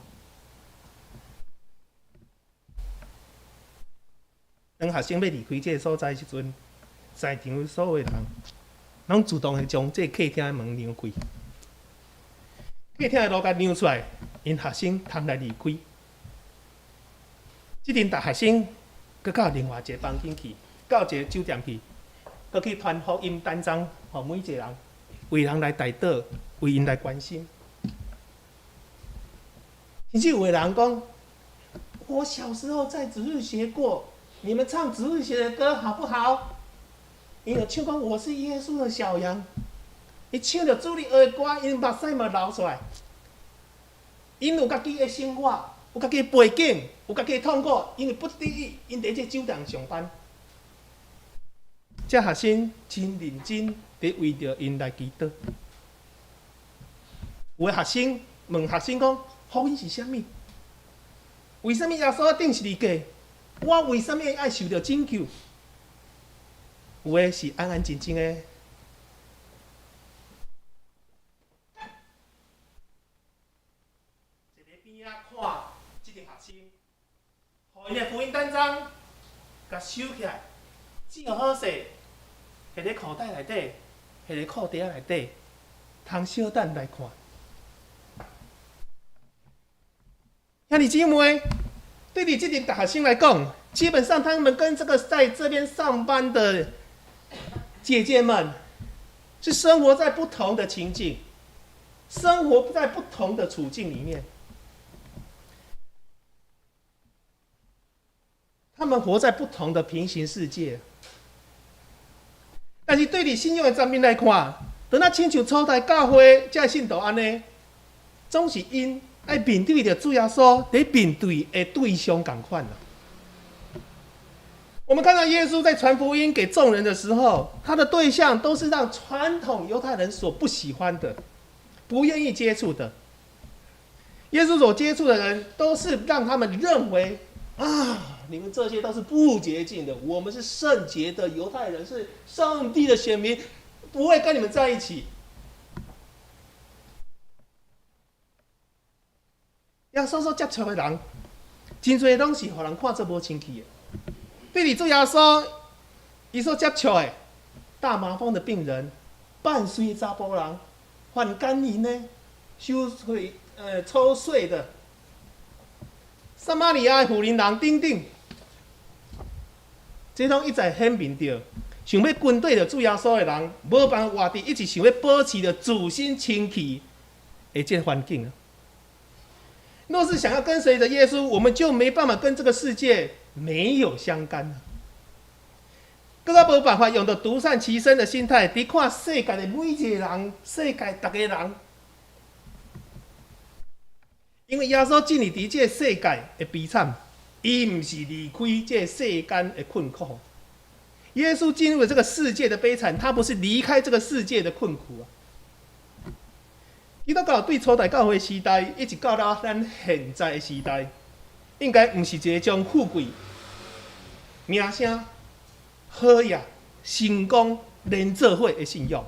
當學生欲離開這个所在時陣，在場所有的人攏自動的將這個客廳的門讓開，客廳的路共讓出來，𪜶學生通來離開。這陣大學生閣到另外一個房間去，到一個酒店去，閣去傳福音單張，予每一個人為人來代禱，為𪜶來關心。甚至有的人講：我小時候在主日學過，你們唱主日學的歌好不好？𪜶就唱講我是耶穌的小羊，伊唱著主日學的歌，𪜶目屎嘛流出來。𪜶有家己的生活，有家己的背景，有家己的痛苦，因為不得已，𪜶佇這酒店上班。這學生真認真佇為著𪜶來祈禱。有的學生問學生講：福音是啥物？為啥物耶穌釘十字架？我為啥物愛受著拯救？有的是安安靜靜的，坐佇邊仔看這陣生，予𪜶的福音單張，共收起來，折好勢，提佇褲袋內底，提佇褲袋仔內底，通小等來看。兄弟姊妹，對你這群大學生來講，基本上他們跟這個在這邊上班的姐姐們，是生活在不同的情境，生活在不同的處境裡面。他們活在不同的平行世界。但是對你信仰的層面來看，當咱親像初代教會這信徒按呢，總是𪜶愛面對著主耶穌佇面對的對象仝款啦。我們看到耶穌在傳福音給眾人的時候，他的對象都是讓傳統猶太人所不喜歡的、不願意接觸的。耶穌所接觸的人，都是讓他們認為啊，你們這些都是不潔淨的，我們是聖潔的猶太人，是上帝的選民，不會跟你們在一起。耶穌所接觸的人，真濟攏是予人看做無清氣的。對你主耶穌，伊所接觸的大麻風的病人、半隨查埔人、犯姦淫的、收稅抽稅的、撒瑪利亞的婦人人等等，這攏一再顯明著，想欲跟綴著主耶穌的人，無辦法活佇一直想欲保持著自身清氣的這個環境。若是想要跟隨著耶穌，我們就沒辦法跟這個世界沒有相干了。閣較無辦法用著獨善其身的心態，佇看世界的每一個人，世界逐個人。因為耶穌進入佇這個世界的悲慘，伊毋是離開這個世間的困苦。耶穌進入了這個世界的悲慘，他不是離開這個世界的困苦啊。基督教對初代教會時代，一直到了咱現在的時代，應該毋是一個將富貴、名聲、好業、成功連做伙的信仰。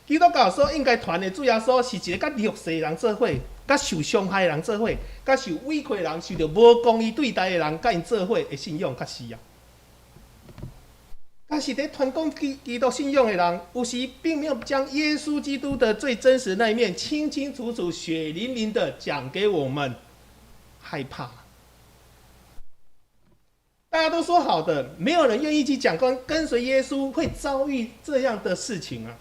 基督教所應該傳的主耶穌，是一個佮弱勢人做伙、佮受傷害的人做伙、佮受委屈的人、受著無公義對待的人，佮𪜶做伙的信仰，較是啊。但是佇傳講基督信仰的人，有時並沒有將耶穌基督的最真實的那一面清清楚楚、血淋淋的講給我們。害怕，大家都說好的，沒有人願意去講跟隨耶穌會遭遇這樣的事情啊。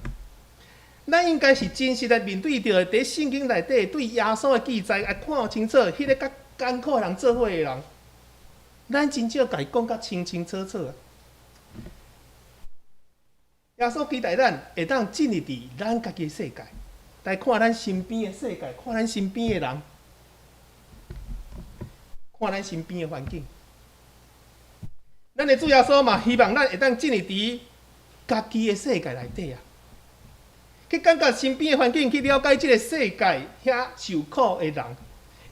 咱應該是真實來面對著佇聖經內底對耶穌的記載，愛看清楚，彼個佮艱苦的人做伙的人，咱真少共伊講甲清清楚楚。耶穌期待咱會當進入佇咱家己的世界，來看咱身邊的世界，看咱身邊的人，看咱身邊的環境。咱的主耶穌嘛，希望咱會當進入佇家己的世界內底啊，去感覺身邊的環境，去了解這個世界遐受苦的人。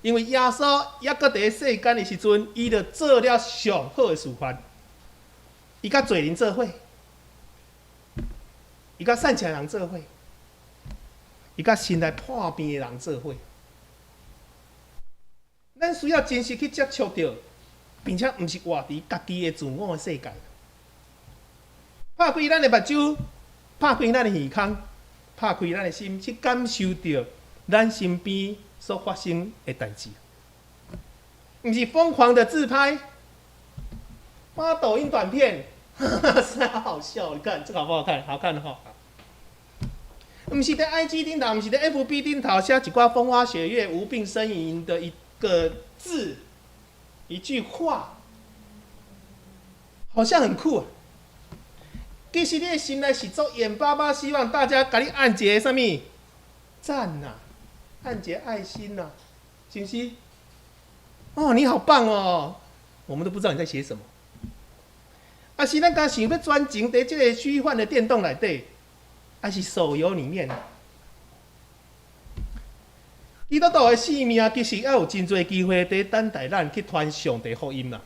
因為耶穌猶閣佇世間的時陣，伊就做了上好的示範，伊佮罪人做伙。伊佮散赤人做伙，伊佮身內破病的人做伙。咱需要真實去接觸著，並且毋是活佇家己的自我的世界。拍開咱的目睭，拍開咱的耳孔，拍開咱的心，去感受著咱身邊所發生的代誌。毋是瘋狂的自拍，發抖音短片，實在好好笑。你看這個好不好看？好看吼。毋是佇 IG 頂頭，毋是佇 FB 頂頭寫一寡風花雪月、無病呻吟的一個字、一句話，好像很酷啊。其實你的心內是足眼巴巴，希望大家共你按一个啥物讚吶，按一個愛心吶，是毋是？哦，你好棒哦！我們都不知道你在寫什麼。啊，是咱敢想欲專情佇這個虛幻的電動內底，還是手遊裡面？基督徒的性命其實猶有真濟機會佇等待咱去傳上帝福音啦。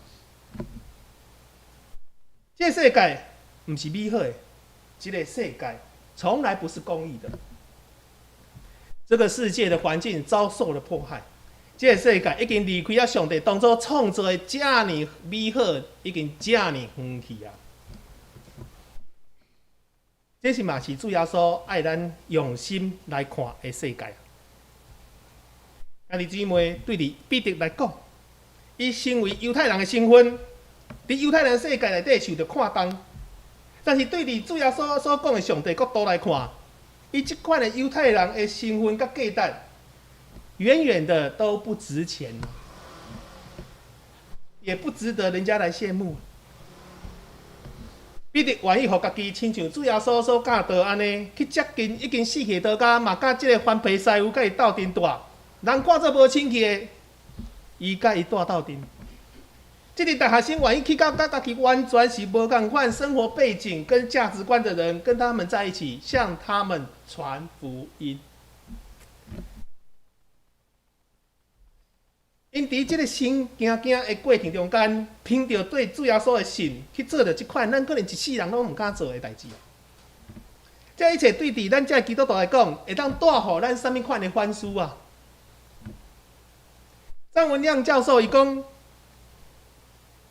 這個世界毋是美好的，這個世界從來不是公義的。這個世界的環境遭受了迫害，這个世界已經離開了上帝當初創造的遮爾美好，已經遮爾遠去啊！這是嘛是主耶穌愛咱用心來看的世界。兄弟姊妹，對佇彼得來講，伊身為猶太人的身份，佇猶太人世界內底受著看重，但是對佇主耶穌所講的上帝國度來看，伊這款的猶太人的身份佮價值，遠遠的都不值錢，也不值得人家來羨慕。彼得願意予家己親像主耶穌所教導按呢，去接近已經死去的道家，嘛佮這個番非師傅佮伊鬥陣蹛，人看做無清氣的，伊佮伊蹛鬥陣。這個大學生願意去到佮家己完全是無仝款生活背景跟價值觀的人，跟他們在一起，向他們傳福音。𪜶佇這个心驚驚的過程中間，憑著對主耶穌的信去做著這款，咱可能一世人攏毋敢做的代誌。這一切對佇咱這基督徒來講，會當帶予咱啥物款的反思啊？張文亮教授伊講，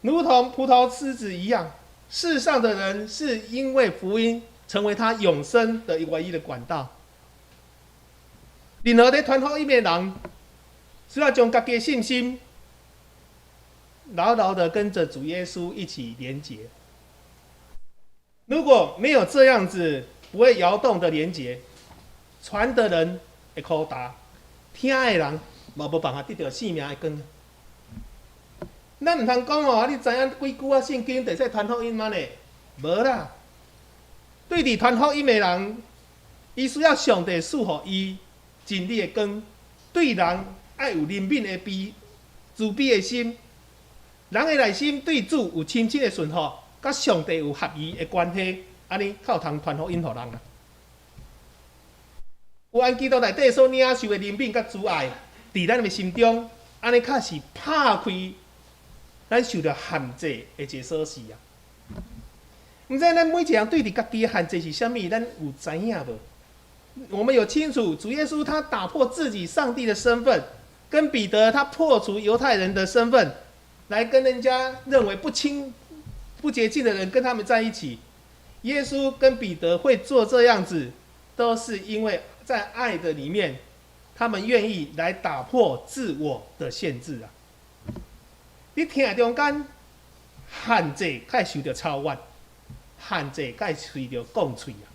如同葡萄枝子一樣，世上的人是因為福音成為他永生的唯一的管道。任何佇傳福音的人，需要將家己的信心牢牢的跟着主耶穌一起連結。如果沒有這樣子不會搖動的連結，傳的人會苦焦，聽的人嘛無辦法得著生命的光。咱毋通講哦，你知影幾句仔聖經，就使傳福音嗎呢？無啦。對佇傳福音的人，伊需要上帝賜予伊真理的光，對人愛有憐憫的悲、慈悲的心，人的內心對主有深深的順服，佮上帝有合宜的關係，按呢較有通傳福音予人啊。有按基督內底所領受的憐憫佮慈愛，佇咱的心中，按呢較是拍開咱受著限制的一个鎖匙啊。毋知咱每一個人對佇家己的限制是啥物，咱有知影無？我們有清楚主耶穌他打破自己上帝的身份，跟彼得他破除猶太人的身份，來跟人家認為不親不潔淨的人跟他們在一起。耶穌跟彼得會做這樣子，都是因為在愛的裡面，他們願意來打破自我的限制啊！佇疼中間，限制較會受著超越，限制較會隨著降喙啊！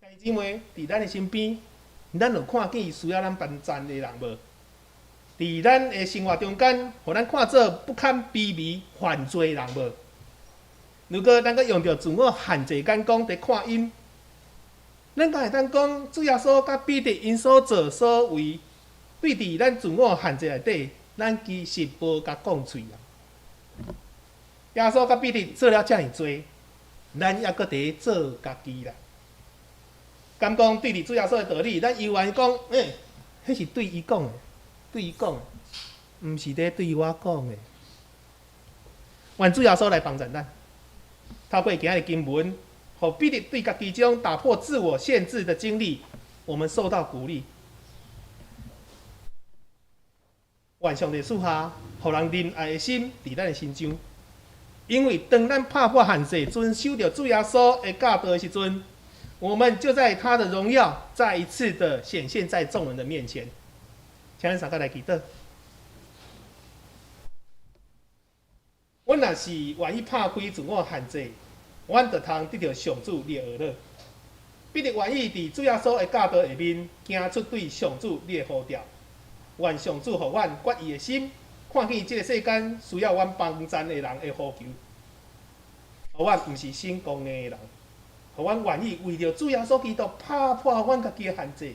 兄弟姊妹，佇咱的身邊，咱有看見需要咱幫贊的人無？佇咱的生活中間，予咱看做不堪卑微犯罪的人無？如果咱閣用著自我限制眼光佇看𪜶，咱敢會當講主耶穌佮彼得𪜶所做所為，對佇咱自我限制內底，咱其實無共講喙啊！耶穌佮彼得做了遮爾濟，咱猶閣佇做家己啦。敢講對佇主耶穌的道理，咱猶原講，欸，彼是對伊講的，對伊講的，毋是咧對我講的。願主耶穌來幫助咱，透過今仔日經文，予彼得對家己這種打破自我限制的經歷，我們受到鼓勵。願上帝賜下，予人仁愛的心佇咱的心中，因為當咱拍破限制，遵守著主耶穌的教導的時陣，我們就在他的榮耀再一次的顯現在眾人的面前。請咱三個來祈禱。阮若是願意拍開自我限制，阮就通得著上主你的呵咾。彼得願意佇主耶穌的教導下面，行出對上主你的呼召。願上主予阮決意的心，看見這个世間需要阮幫贊的人的呼求。予阮毋是成功的人，予阮願意為著主耶穌基督拍破阮家己的限制，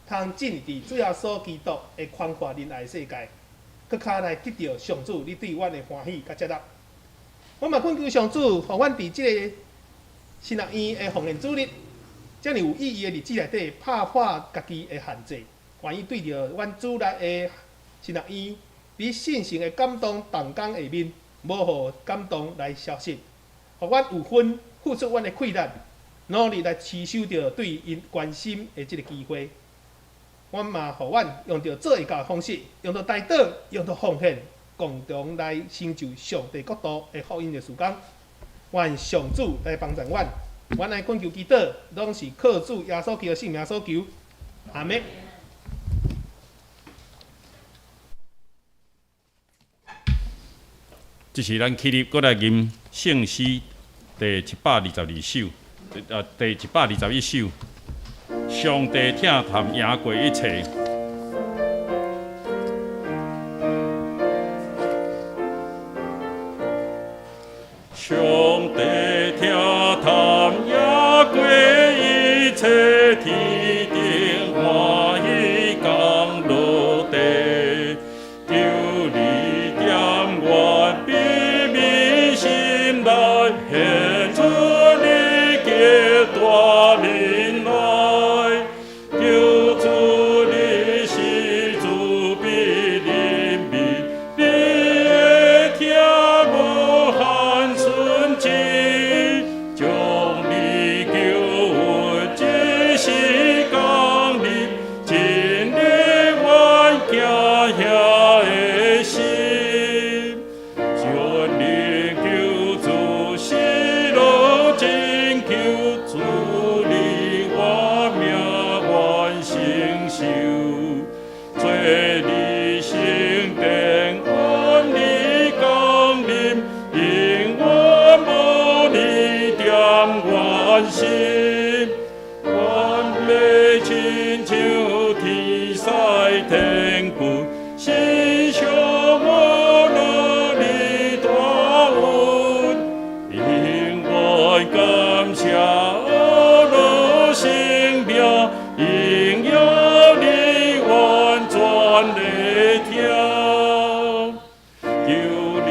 通進入佇主耶穌基督的寬闊仁愛世界，閣較來得著上主你對阮的歡喜佮接納。我嘛懇求上主，予阮佇這个神學院的奉獻主日，遮爾有意義的日子內底，拍破家己的限制，願意對著阮主內的神學院，佇聖神的感動同工下面，無予感動來消失，予阮有份付出阮的氣力，努力來持守著對𪜶關心的這个機會。阮嘛予阮用著做會到的方式，用著代禱，用著奉獻，共同來成就上帝國度的福音的事工。願上主來幫助阮，阮來懇求祈禱，攏是靠主耶穌基督聖名所求。阿們。這是咱起立，閣來吟聖詩第722首，第121首。上帝疼惜贏過一切。上帝疼惜贏過一切，天頂歡喜降落地，求你踮阮悲憫心內，顯出你極大忍耐，求主你施慈悲憐憫，你的疼無限純真，將你救恩這時降臨，真理阮驚嚇的心，全能救主喜樂拯救，主你我命願承受，做你聖殿願你降臨，永遠無你踮阮心，願欲親像天使天軍，欣賞阿樂你大恩，永遠感謝阿樂聖名，榮耀你完全的疼。求你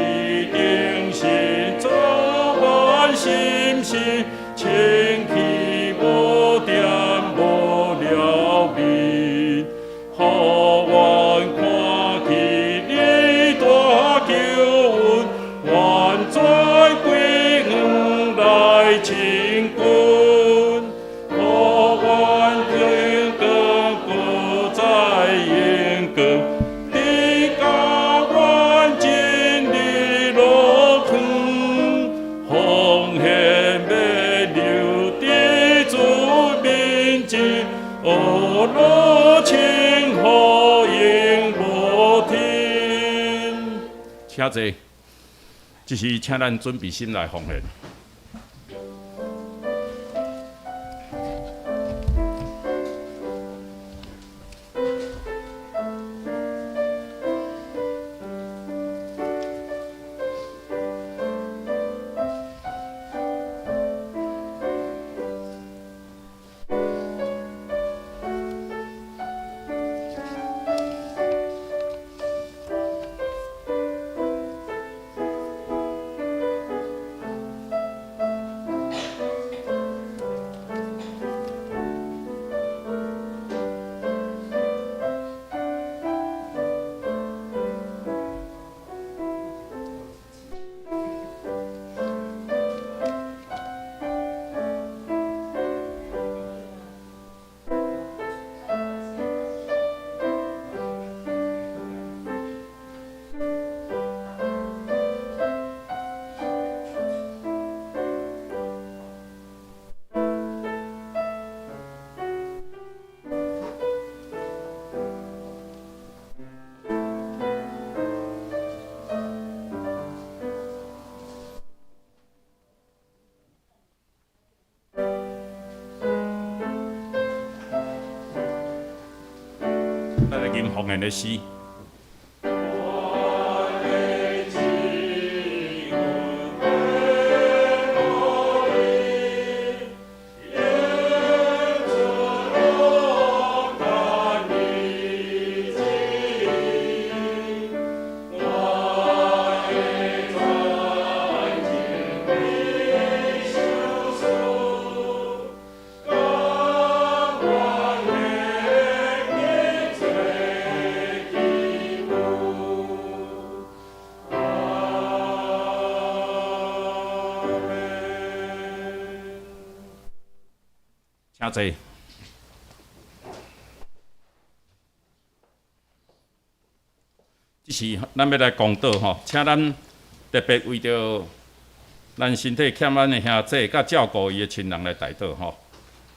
定心做阮心事，清氣無恬無了面，予阮看見你大救恩，完全歸向來親近，予阮榮光閣再榮光，直到阮進入樂園，奉獻欲留佇主面前，阿樂稱呼永無停。請坐，這是請咱準備心來奉獻。咱來吟奉獻的詩。請坐。這時咱欲來公禱吼，請咱特別為著咱身體欠咱的兄姊佮照顧伊的親人來代禱吼。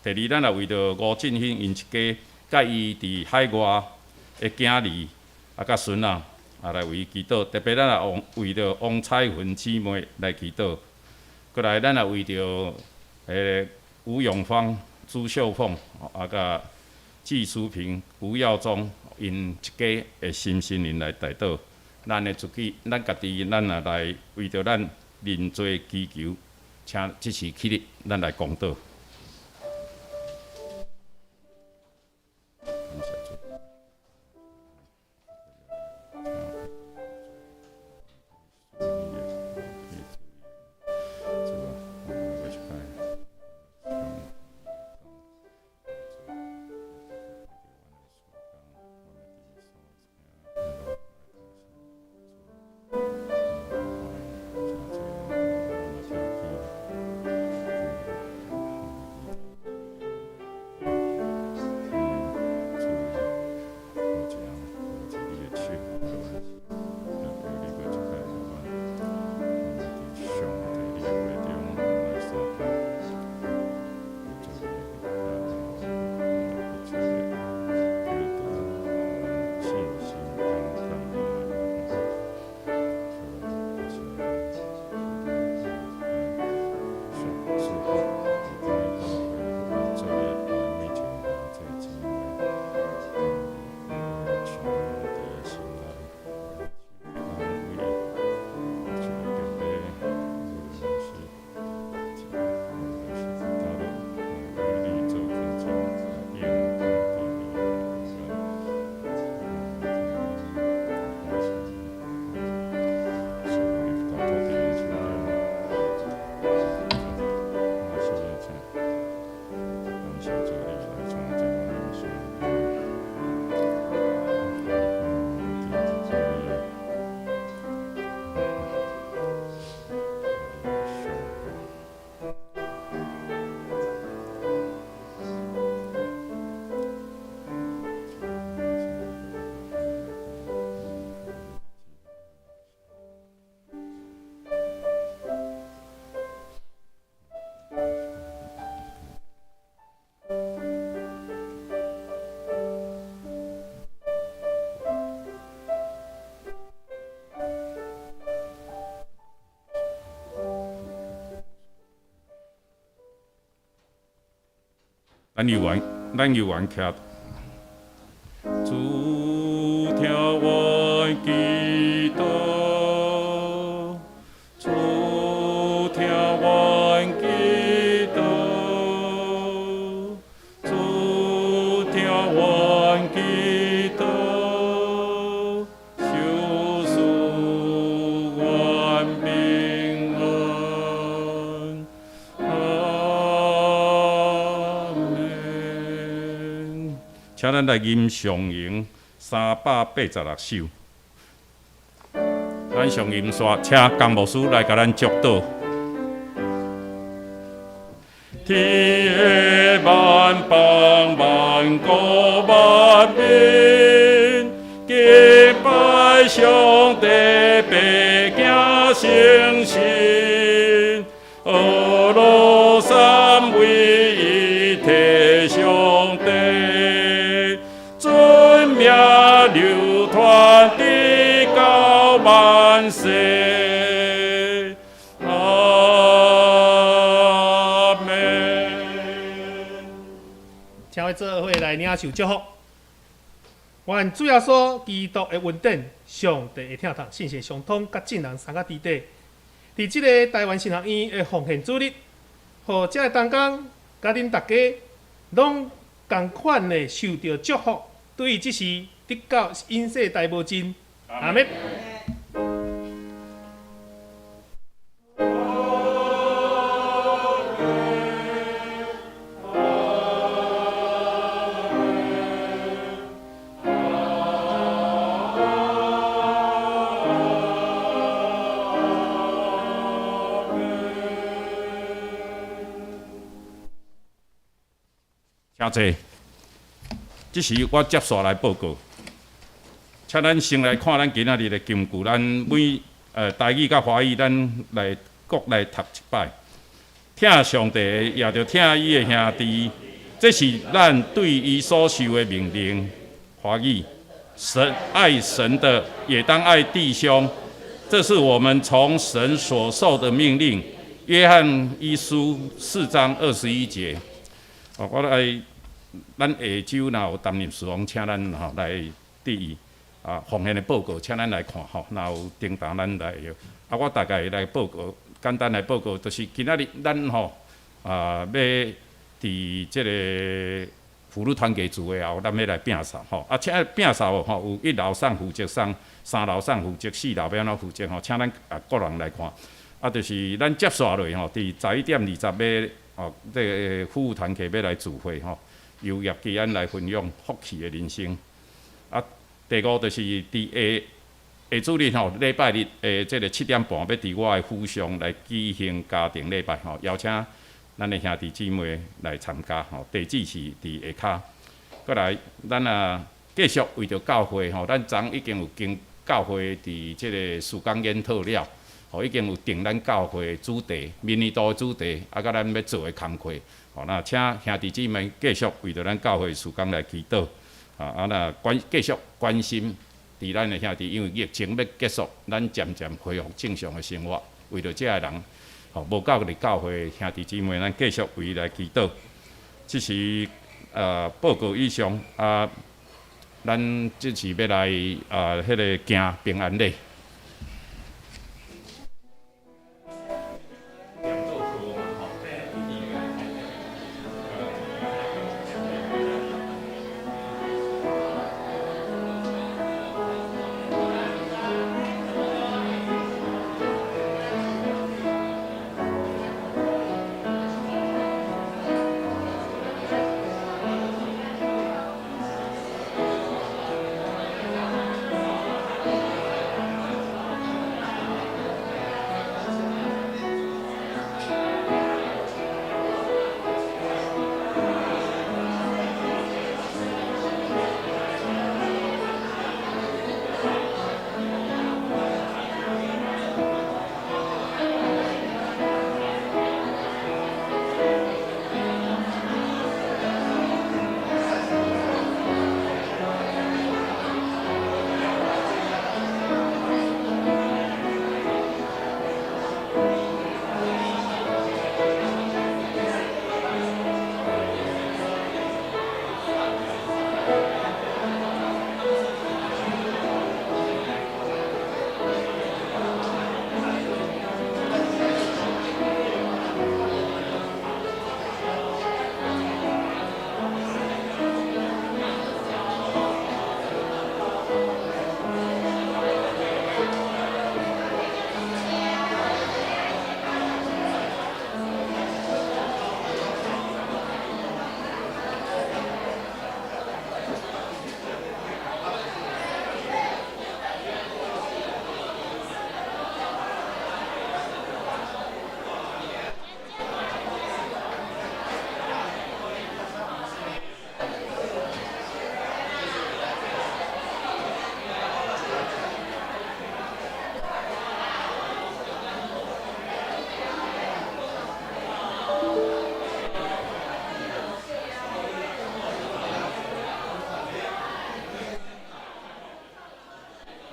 第二，咱也為著吳振興𪜶一家，佮伊佇海外的囝兒啊，佮孫仔啊來為伊祈禱。特別咱也王為著王彩雲姊妹來祈禱。閣來，咱也為著吳永芳、朱秀鳳啊，佮紀淑萍、吳耀宗𪜶一家的心身靈來代禱。咱的自己，咱家己，咱也來為著咱認罪祈求，請這時起立，咱來公禱。感謝主。咱猶原，咱猶原徛。主聽阮祈禱，主聽阮祈禱，主聽阮祈禱，求賜阮平安。阿們。請咱來吟上詠386首。咱上吟煞，請江牧師來共咱祝禱。天下萬邦萬國萬民，敬拜上帝，白行誠實，呵咾三位一體上帝，尊名流傳直到萬世。阿們。請阮做伙來領受祝福。願主耶穌基督的恩典、上帝的疼痛、聖神相通，佮眾人三個弟弟，佇這个台灣神學院的奉獻主日，予遮的同工佮恁大家攏仝款的受著祝福，對這時直到永世代無盡。阿們。請坐。這時我接紲來報告。請咱先來看咱今仔日的金句，咱每台語佮華語，咱來各來讀一擺。疼上帝的，也著疼伊的兄弟，這是咱對伊所受的命令。華語，神愛神的，也當愛弟兄，這是我們從神所受的命令。約翰一書4章21節。哦，我來，咱下週若有擔任事工，請咱吼來注意啊，奉獻的報告，請咱來看吼。若有叮當，咱來啊，我大概來報告，簡單來報告，就是今仔日咱吼啊，欲佇這个婦女團契聚會後，咱欲來摒掃吼。啊，請摒掃吼，有一樓上負責送，三樓上負責，四樓欲按怎負責吼，請咱啊各人來看。啊，就是咱接紲落吼，佇11點20欲哦，這个婦女團契欲來聚會吼，由葉基安來分享福氣的人生。啊，第五就是佇下下主日吼，禮拜日的這个7點半，欲佇我的府上來舉行家庭禮拜吼，邀請咱的兄弟姊妹來參加吼，地址是佇下跤。閣來，咱啊繼續為著教會吼，咱昨已經有經教會佇這个事工研討了，吼，已經有定咱教會的主題，明年度的主題，啊，佮咱欲做的工課，吼，那請兄弟姊妹繼續為著咱教會事工來祈禱，啊，啊，若關繼續關心佇咱的兄弟，因為疫情欲結束，咱漸漸恢復正常的生活，為著這个人，吼，無到佇教會兄弟姊妹，咱繼續為伊來祈禱。這是報告以上，啊，咱這次欲來啊，彼个行平安禮。